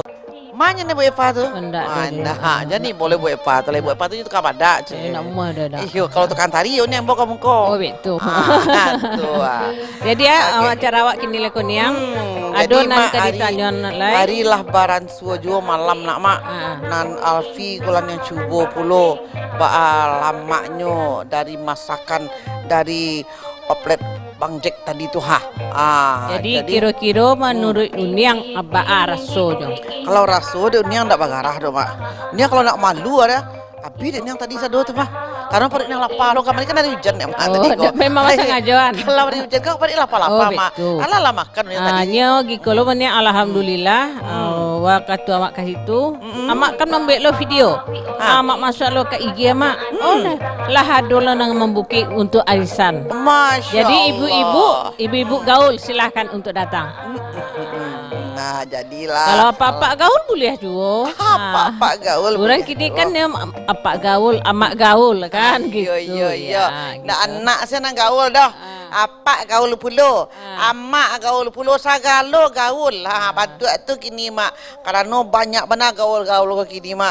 Manyo ni Bu Epa tu? Indak, ah, indak. Jadi boleh Bu Epa tu lah. Bu Epa tu tukang badak, cik. Eh, nak umah dah, dah. Iyo, kalau tukang tari, yo ni ambo ka muko. Oh, betul. Ah, tu, ah. Jadi, ah, acara awak kini lah ko niang. Hmm, ado nan ka ditanyo lai. Hari lah baransua juo malam nak, Mak. Ah. Nan Alfi ko lah niang cubo pulo. Baa lamaknyo dari masakan dari oplet Bang Jack tadi tu, ha. Ah, jadi, jadi kiro-kiro manuruik Uniang, baa rasonyo? Kalau raso dek Uniang ndak bagarah doh, Mak. Uniang kalau nak malu ada, abih dek Uniang tadi sado tu, Mak. Karano paruik Uniang lapa lo, kamari kan hari ujan, Mak, tadi ko. Oh, memang sangajo, an. Kalau hari ujan kan paruik lapa-lapa, Mak. Oh, betul. Alah lah makan Uniang tadi. Ah, nyo giko lo, Uniang, alhamdulillah. Hmm. Ah, wakatu amak ka situ, amak kan mambuek lo video. Ah. Amak masuak lo ka I G amak. Oh, lah, lah ado lo nan mambukik untuk arisan. Masya Allah. Jadi ibu-ibu, ibu-ibu gaul silahkan untuk datang. Nah, jadilah. Kalau apak-apak gaul buliah juo. Apak-apak gaul buliah juo. Urang kini kan dia apak gaul, amak gaul kan, gitu. Iyo, iyo, iyo. Ndak anak sia nan gaul doh. Ah. Apak gaul pulo, amak gaul pulo, sagalo gaul. Ha, patuik tu kini, Mak. Karano banyak bana gaul-gaul ko kini, Mak.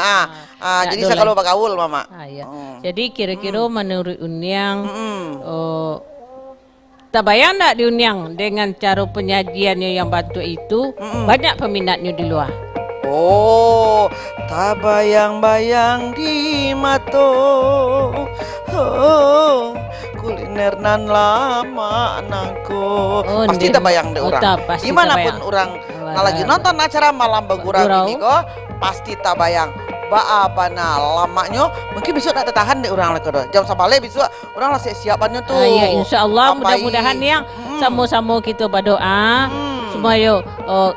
Ah, jadi sagalo bagaul, Mak. Ah, iyo. Hmm. Jadi kiro-kiro manuruik Uniang, oh, tabayang ndak di Uniang dengan caro penyajiannyo yang bantuak itu, banyak peminatnyo di lua? Oh, tabayang-bayang di mato. Oh, kuliner nan lamak nangko. Oh, pasti tabayang dek urang. Dimanapun urang nan lagi nonton acara Malam Bagurau ini ko, pasti tabayang. Baa bana lamaknyo, mungkin bisuak ndak tatahan dek urang lah ko doh. Jam sabaleh bisuak urang lah siap-siapannyo tu. Ah, ya, insya Allah, mudah-mudahan yang samo-samo kito badoa supayo, oh,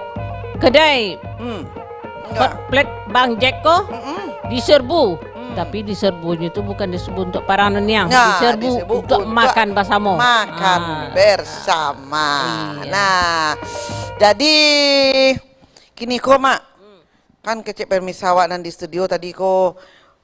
kedai Pet-, Pet Bang Jack ko diserbu. Tapi diserbunyo tu bukan diserbu untuk parano niang, diserbu untuk makan basamo. Makan bersama. Iya. Nah, jadi kini ko, Mak, kan kecek pemirsa awak nan di studio tadi ko,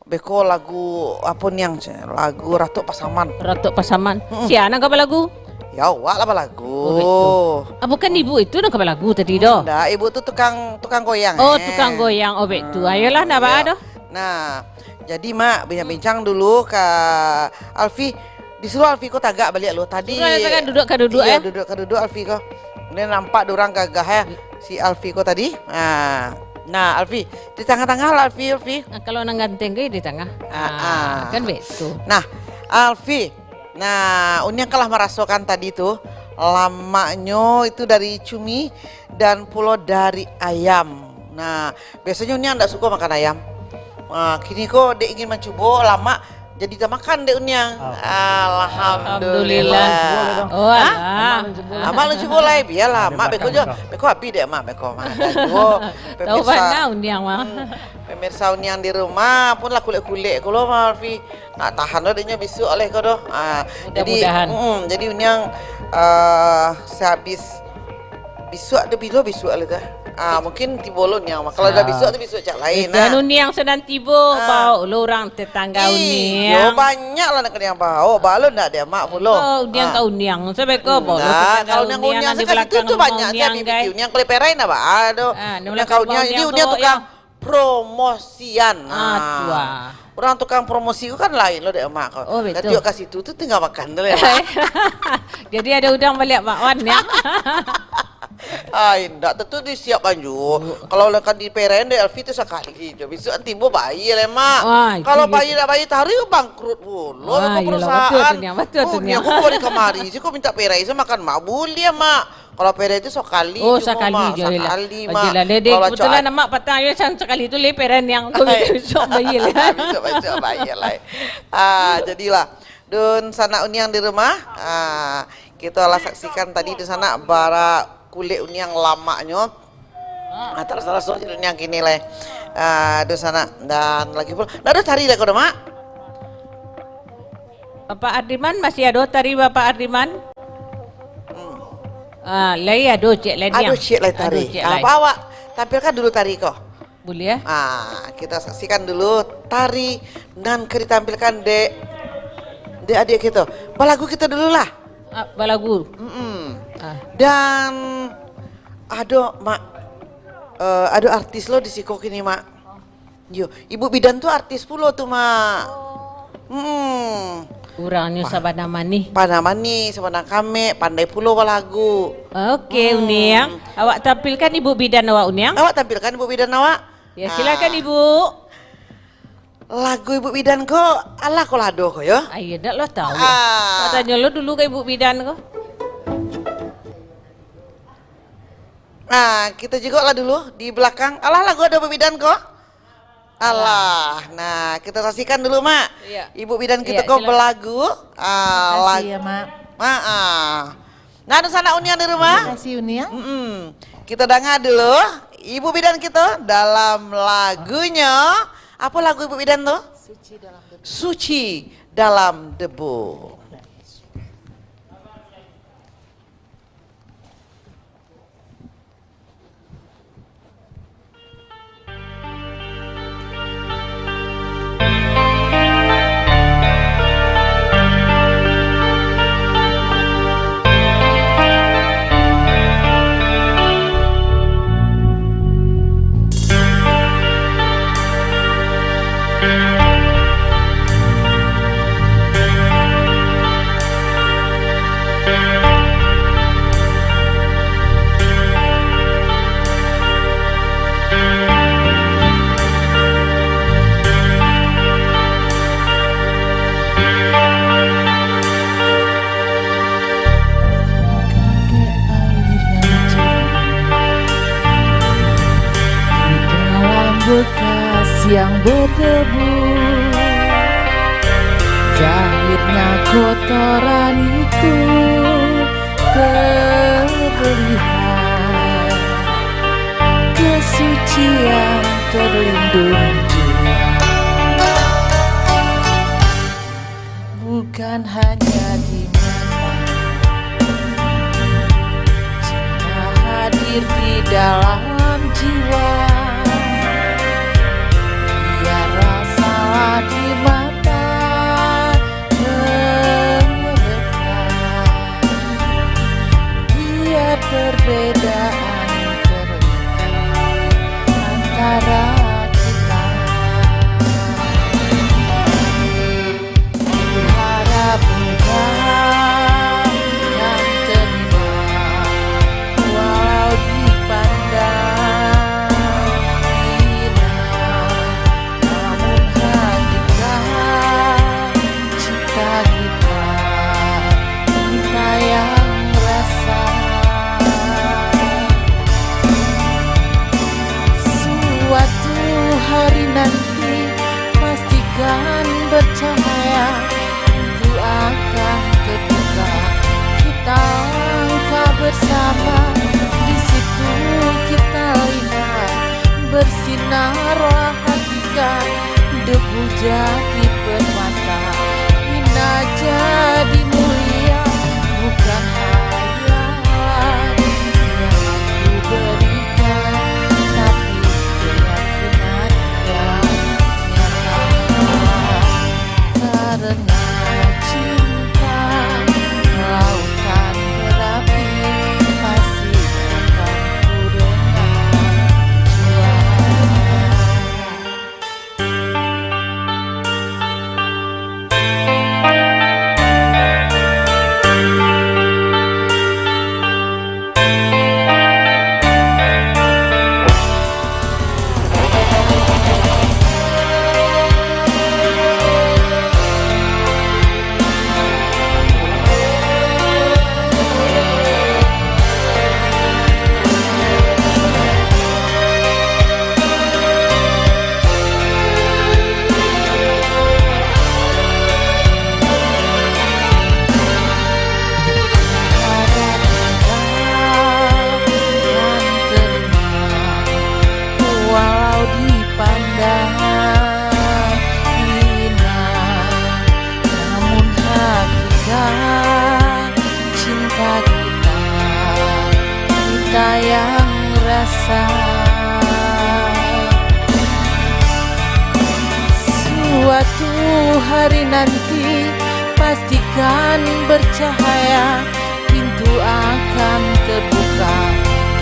beko lagu apo niang, lagu Ratok Pasaman. Ratok Pasaman. Sia nan ka balagu? Ya, awak lah balagu. Oh, betul. Ah, bukan ibu itu nan ka balagu tadi doh. Ndak, ibu tu tukang, tukang goyang. Oh, tukang goyang. Oh, betul. Ayolah, ndak baa doh. Nah, jadi, Mak, bincang-bincang dulu ka Alfi. Disuruh Alfi ko tagak baliak lo. Tadi suruh tagak, duduak ka duduak, iyo, duduak ka duduak Alfi ko. Kemudian nampak dek urang gagah, eh, si Alfi ko tadi. Nah, nah, Alfi, di tangah-tangah lah, Alfi, Alfi. Nah, kalau nan ganteng ko di tangah. Ah, ah. Kan begitu. Nah, Alfi, nah, Uniang kan lah marasokan tadi tu, lamaknyo itu dari cumi dan pulo dari ayam. Nah, biasonyo Uniang ndak suko makan ayam. Ah, kini ko dek ingin mancubo lamak, jadi tamakan dek Uniang. Alhamdulillah. Alhamdulillah. Oh, alah. Amak alun cubo lai, bialah. Amak beko jo. Beko abih dek Amak beko mah. Tahu bana Uniang mah. Hmm. Pemirsa Uniang di rumah pun lah kulek-kulek ko lo, Mak Alfi. Nak tahan lo dek nyo bisuak lai ko doh. Ah, jadi, mudah-mudahan. Mm, jadi Uniang, ah, sehabis bisuak tu, bilo bisuak lai tu? Ah, mungkin tibo lo Niang mah. Kalau dah bisuak tu, bisuak cak lain, ah. Anu Niang sadang tibo, baok lo urang tetangga Uniang. Iyo, banyak lah nak Niang baok. Baok lo ndak dek Amak pulo. Oh, Uniang ka Uniang. Sampai ko baok lo tetangga Uniang, Uniang di balakang rumah Uniang, gai. Uniang kalau perai ndak baa doh. Ah, Uniang ka Uniang. Jadi Uniang tukang promosian. Ah, tu ah. Urang tukang promosi ko kan lain lo dek Amak ko. Oh, betul. Tadi ka situ tu tinggal makan tu lah, Mak. Jadi ado udang baliak bakwan, yo? Ai, ndak, tentu disiapkan juo. Kalau lah kan diperai dek Alfi tu sakali jo. Bisuak tibo bayi lah, Mak. Wah, kalau bayi ndak bayi, taruih bangkrut pulo perusahaan. Wah, iyolah, betul tu, Niang. Betul tu, Niang. Ko kamari, siko minta perai, siko makan, Mak. Buliah, Mak. Kalau perai tu sakali. Oh, sakali jo lah. Sakali, Mak. Oke lah, dek, kebetulan Amak patang yo, sakali tu lah perai Niang. Bisuak bayi lah. Bisuak, bisuak bayi lah. Ah, jadilah. Dunsanak Uniang di rumah, ah, kito lah saksikan tadi dunsanak bara kulik Uniang lamaknyo. Ah, taraso-raso jo Uniang kini lai. Ah, dunsanak, dan lagi pulo, ndak ado tari dah ko doh, Mak? Bapak Ardiman, masih ado tari Bapak Ardiman? Hmm. Ah, lai ado ciek lai, Niang. Ado ciek lai tari. Ado ciek lai. Apa awak tampilkan dulu tari ko? Buliah. Ah, kita saksikan dulu tari nan ka ditampilkan dek, dek adiak kito. Balagu kito dulu lah. Ah, balagu. Mm-mm. Ah. Dan ado, Mak, eh, ado artis lo di siko kini, Mak. Yo, Ibu Bidan tu artis pulo tu, Mak. Mm-mm. Urangnyo sabana manih. Sabana manih, sabana kamek, pandai pulo balagu. Oke, hmm. Uniang. Awak tampilkan Ibu Bidan awak, Uniang. Awak tampilkan Ibu Bidan awak. Ya, silakan, ah. Ibu. Lagu Ibu Bidan ko, alah ko lah ado ko, yo. Ah, iyo, dak lah tahu. Ah. Awak tanyo lo dulu ka Ibu Bidan ko. Ah, kita jengok lah dulu di belakang. Alah, lagu ado Ibu Bidan ko. Alah. Nah, kita saksikan dulu, Mak. Iya. Ibu Bidan kita ko balagu. Iya, silakan. Ah, makasih lag-, ya, Mak. Ah, ah. Nah, dunsanak Uniang di rumah. Terima kasih, Uniang. Mm-mm. Kita dengar dulu Ibu Bidan kita dalam lagunya. Apa lagu Ibu Bidan tu? Suci Dalam Debu. Suci Dalam Debu. Di dalam bekas yang berdebu, zahirnya kotoran itu terlihat, kesucian terlindung jua. Bukan hanya di mata, cinta hadir di dalam jiwa. Biar rasalah di mata merekat, biar perbedaan terlihat antara kita. Harap engkau kan terima, walau dipandang hina, namun hakikat cinta kita, kita yang rasa. Suatu hari nanti, pastikan bercahaya, pintu akan terbuka. Kita langkah bersama, di situ kita lihat, bersinarlah hakikat, debu jadi permata. Indah jadi mulia, bukan hayalan yang aku berikan, tapi keyakinan yang nyata. Karena cinta, lautan berapi, pasti akan ku renang jua. Suatu hari nanti pastikan bercahaya, pintu akan terbuka.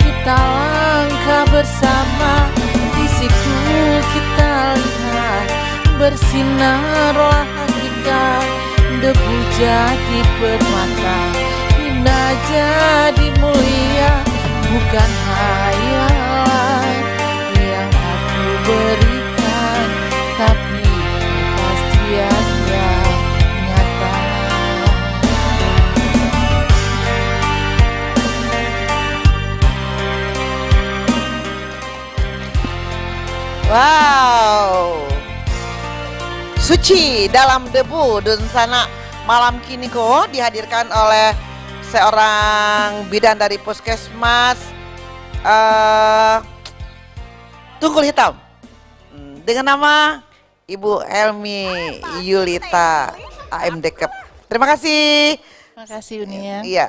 Kita langkah bersama, di situ kita lihat bersinarlah hakikat. Debu jadi permata, indah jadi mulia, bukan hayalan yang aku berikan, tapi kepastian yang nyata. Wow. Suci dalam debu, dunsanak, malam kini ko dihadirkan oleh seorang bidan dari puskesmas, eh, Tunggul Hitam. Hmm, dengan nama Ibu Helmi Yulita A M Dekep. Terima kasih. Terima kasih, Uni, ya. Iya.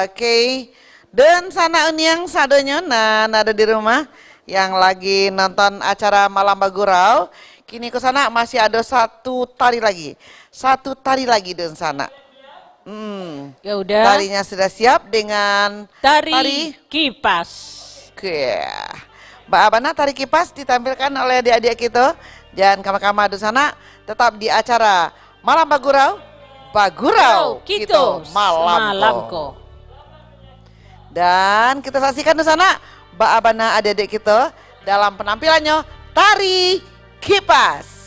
Oke. Dunsanak Uniang sadonyo nan ado di rumah yang lagi nonton acara Malam Bagurau, kini ko sanak masih ado satu tari lagi. Satu tari lagi, dunsanak. Hmm. Ya udah. Tarinya sudah siap dengan tari, tari kipas. Oke. Baa bana tari kipas ditampilkan oleh adik-adik kito. Jan kama-kama, dunsanak, tetap di acara Malam Bagurau, bagurau kito malam ko. Dan kita saksikan, dunsanak, baa bana adik-adik kito dalam penampilannyo tari kipas.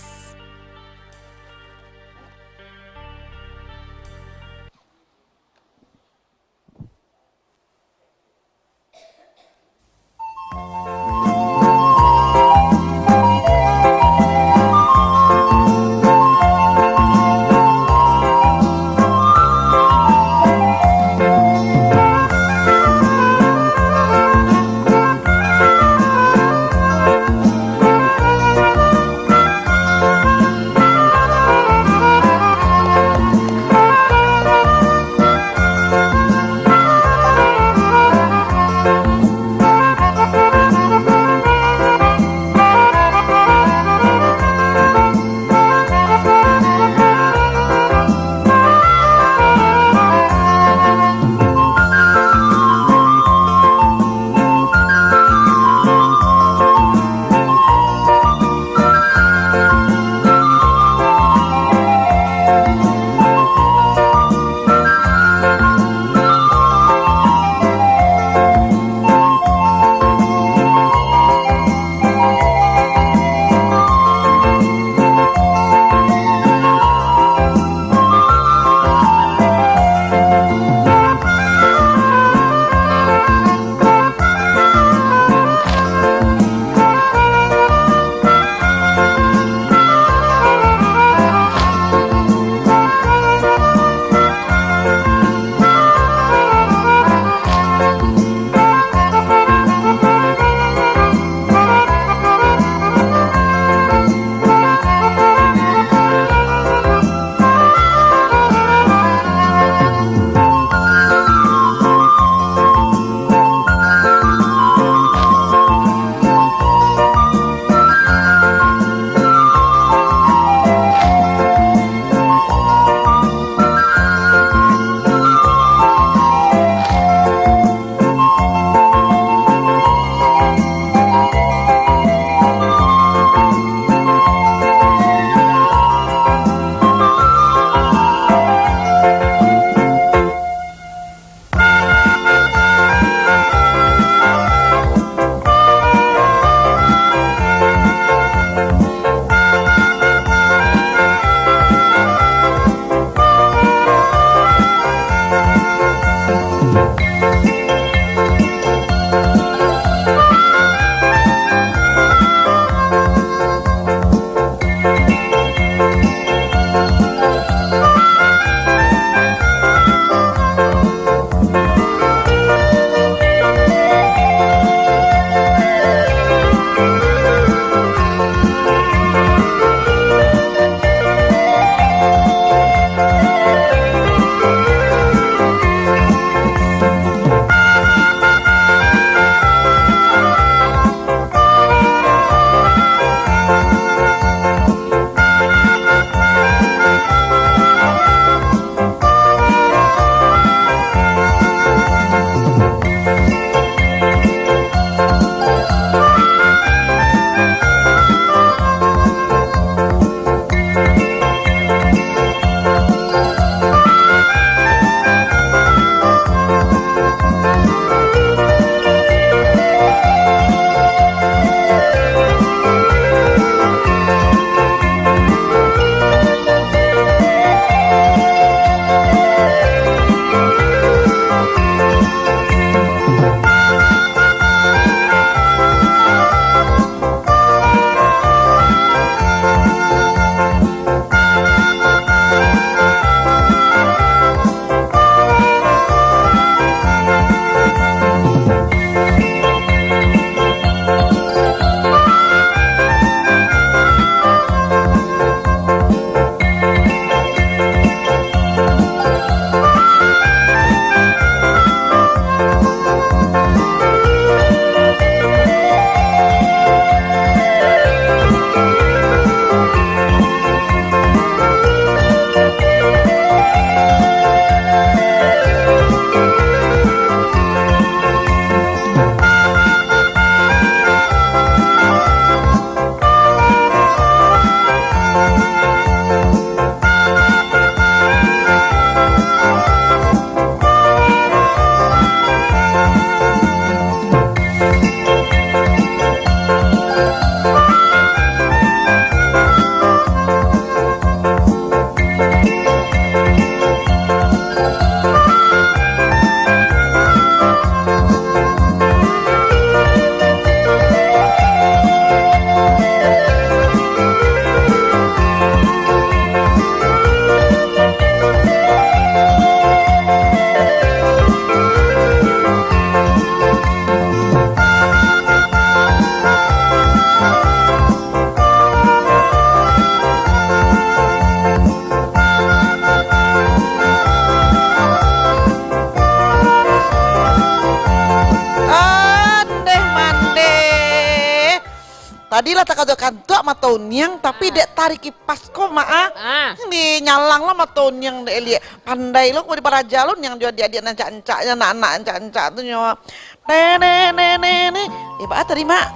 Dilah takaduakan tu mato Uniang, tapi dek tarik kipas ko, Mak, ah. Ah. Ni nyalang lah mato Uniang dek liek. Pandai lo, ko diparaja lo Uniang jo adiak-adiak nan ancak-ancak, anak-anak ancak-ancak tu nyo. Nene, nene, ne. Eh, baa tadi, Mak?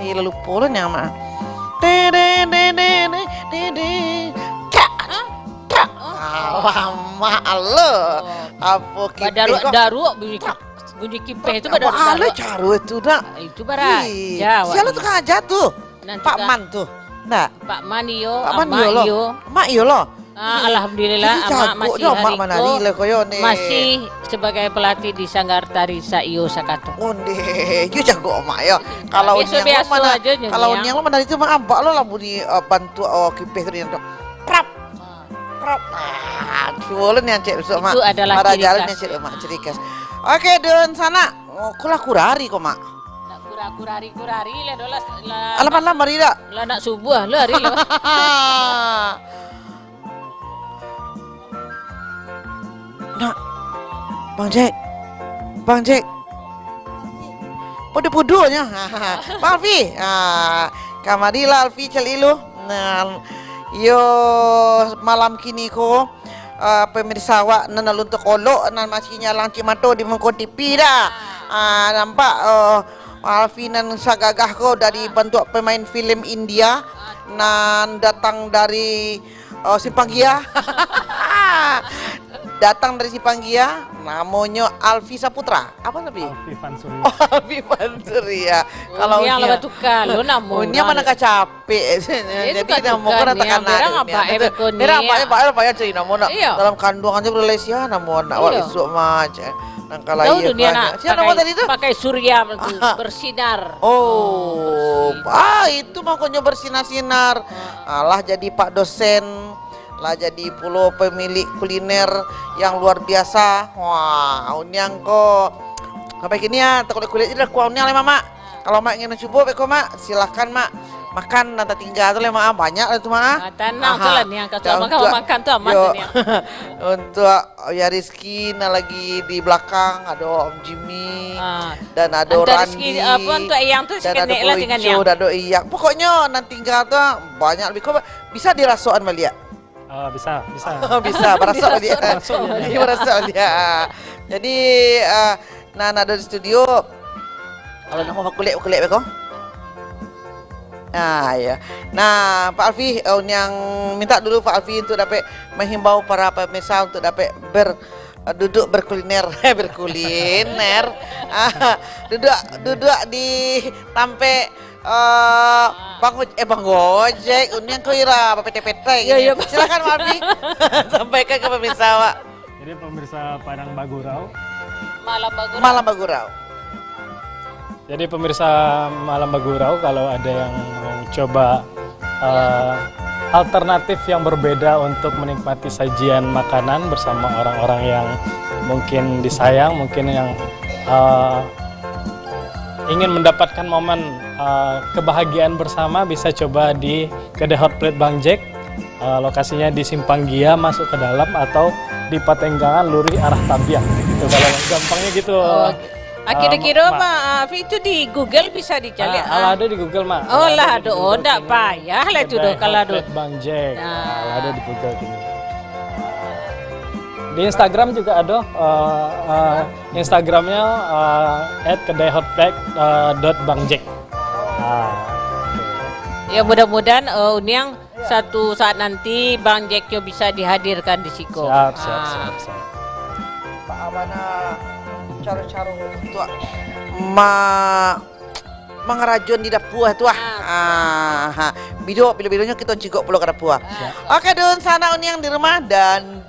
Eh, lah lupo lo Uniang, Mak. Nene, nene, ne, nene. Trak, trak. Alamak, lo. Oh. Apo kipeh ko? Badaruak-daruak bunyi kipeh. Bunyi kipeh tu badaruak-daruak. Apo caro itu, nak? Itu baraja. Ih, sia lo tukang aja tu? Nan Pak Man tu. Nah. Pak Man iyo, Pak Man Amak iyo lo. Iyo. Amak iyo lo. Ah, alhamdulillah, Amak masih hari ko masih sebagai pelatih di Sanggar Tari Saiyo Sakato. Onde, iyo jago Amak yo. Kalau Uniang lo manari tu, Mak, abak lo lah bunyi, eh, bantuak, oh, kipeh tu, Uniang tu. Prap. Prap. Ah, cubo lo Uniang cek bisuak, Mak. Itu adalah ciri khas. Oke, dunsanak. Oh, ko lah kurari ko, Mak. Nak kura-, kurari, kurari lah, doh lah, lah. Alah malam hari dak? Lah nak subuah lah hari lo. Nak. Bang Jack. Bang Jack. Pudu-pudunyo. Bang Alfi. Ah, kamarilah Alfi caliak lu. Nah, yo malam kini ko, ah, pemirsa awak nan alun takolok, nan masih nyalang cik mato di muko T V dah. Ah, nampak, eh, Alfi nan sagagah ko dari bantuak pemain filem India nan datang dari, eh, Simpang Gia. Datang dari Simpang Gia, namonyo Alfi Saputra. Apa tapi? Alfi Vansuria. Oh, Alfi Vansuria. Kalau Uniang lah batuka lo namo. Uniang mana kacapek. Jadi namo ko dah takana. Berang apa, eh, beko ni? Berang apa, eh, apa, apa, cari namo nak. Iyo. Dalam kanduang aja berlesiah namo nak awak isuak mah, cek. Nang kalah. Tahu dunia nak pakai, pakai surya tu, bersinar. Oh, ah, itu makonyo bersinar-sinar. Alah jadi pak dosen. Lah jadi pulo pemilik kuliner yang luar biasa. Wah, Uniang ko sampai kini ya, takulik-kulik je dah kuah Uniang lai, Mak. Kalau Mak ingin mencubo beko, Mak, silahkan, Mak. Makan nan tatingga tu lai, Mak. Banyak lah tu, Mak. Ah, tanang tu lah, Niang. Kalau makan, makan tu aman tu, Niang. Untuk Oya Rizky nan lagi di belakang, ado Om Jimmy, dan ado Randi, dan ado Ucup, dan ado Iyang. Pokoknyo nan tingga tu banyak, lebih kurang bisa dirasokan baliak. Ah, bisa, bisa. Bisa, barasok baliak. Barasok baliak. Jadi, ah, nan ado di studio, kalau nak bakulek-bakulek beko. Ah, ya. Nah, Pak Alfi, eh, Uniang minta dulu Pak Alfi untuk dapek menghimbau para pemirsa untuk dapek ber-, eh, duduk berkuliner, berkuliner. Ah, duduk, duduk di tampek Eh, Bang Oj-, eh, Bang Gojek, Uniang ko ira bapetai-petai gini. Silakan, Mak Alfi. Sampaikan ke pemirsa awak. Jadi, pemirsa Padang Bagurau. Malam Bagurau. Malam Bagurau. Jadi, pemirsa Malam Bagurau, kalau ada yang mau coba, eh, alternatif yang berbeda untuk menikmati sajian makanan bersama orang-orang yang mungkin disayang, mungkin yang, eh, ingin mendapatkan momen, eh, kebahagiaan bersama, bisa coba di kedai hot plate Bang Jack. Eh, lokasinya di Simpang Gia masuk ke dalam atau di Patenggangan Luruih arah Tabiang. Gitu, kalau gampangnya gitu. Oh, eh, kira-kira, Mak, Mak, ah, itu di Google bisa dicari, ah? Lah ado di Google, Mak. Oh, lah ado. Oh, ndak payah lah itu doh kalau ado. Kedai hot plate Bang Jack. Nah. Ah, lah ado di Google kini. Di Instagram juga ado, eh, eh, Instagramnya, eh, at kedai hot plate, eh, dot bang jack. Ah. Ya, mudah-mudahan, eh, Uniang, suatu saat nanti Bang Jack yo bisa dihadirkan di siko. Siap, siap, siap, siap. Baa bana caro-caro untuak ma-, mangarajoan di dapua tu ah. Ah, ha. Bido, bilo-bilonyo kito cigok pulo ka dapua. Siap. Oke, dunsanak Uniang di rumah dan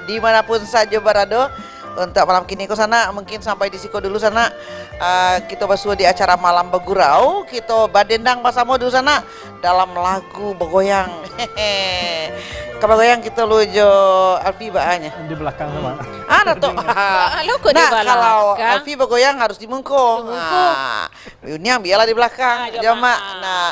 di mana pun sajo barado, untuk malam kini ko sanak, mungkin sampai di siko dulu sanak. Ah, kito basuo di acara Malam Bagurau, kito badendang basamo dulu sanak dalam lagu bagoyang. Ka bagoyang kito lu jo Alfi baanyo. Di belakang tu, Mak. Ah, Datuk. Nah, kalau Alfi bagoyang harus di mungko. Di mungko. Ah, Uniang bialah di belakang, ah, jo Mak. Nah,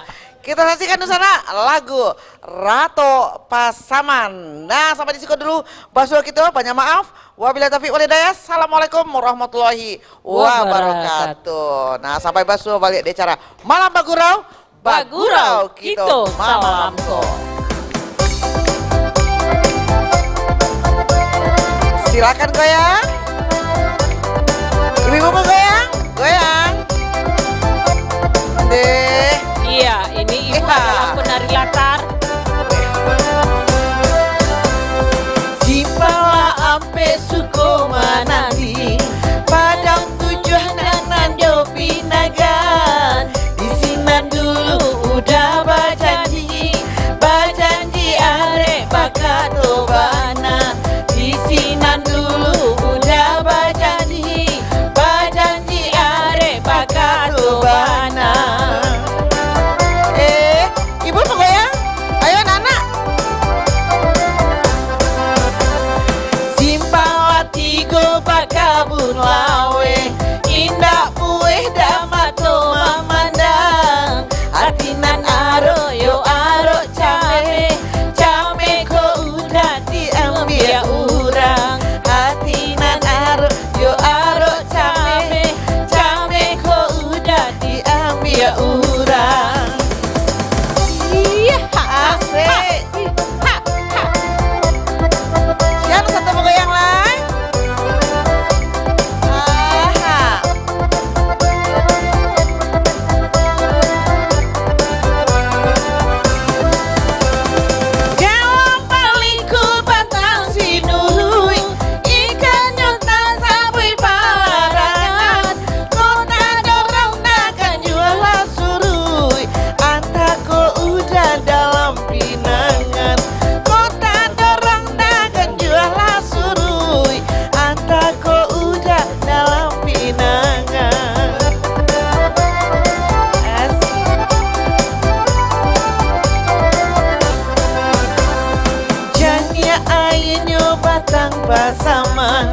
kito saksikan dulu sanak lagu Rato Pasaman. Nah, sampai di siko dulu basuo kito. Banyak maaf. Wabillahi taufiq wal hidayah. Assalamualaikum warahmatullahi wabarakatuh. Wabarakatuh. Nah, sampai basuo baliak di acara Malam Bagurau. bagurau kito malam ko. Silakan goyang. Ibu-ibu mau goyang? Goyang. Deh. Iya, ini ibu Iya. adalah penari latar. Simpang Ampek suko mananti, Padang Tujuah nan, nan jo Pinagan. Di sinan dulu udah bajanji, bajanji arek bakato bana. Di sinan dulu udah bajanji, bajanji arek bakato bana. Eh, Ibu mau goyang? Ayo, anak-anak. Simpang Latigo bakabun laweh, indak buweh dah mato mamandang. Ati nan arok yo arok cameh, cameh ko udah diambiak urang. Ati nan arok yo arok cameh, cameh ko udah diambiak urang. Iya, asik. Siapa satu mau goyang lai? Aha. Dalam paling ku batang sinuruik, ikannyo tasabuik palarangan. Kota dorong nagan jualah suruik, antah ko udah dalam pinangan. Kota dorong nagan jualah suruik, antah ko udah dalam pinangan. Asik. Janiah ainyo batang pasaman,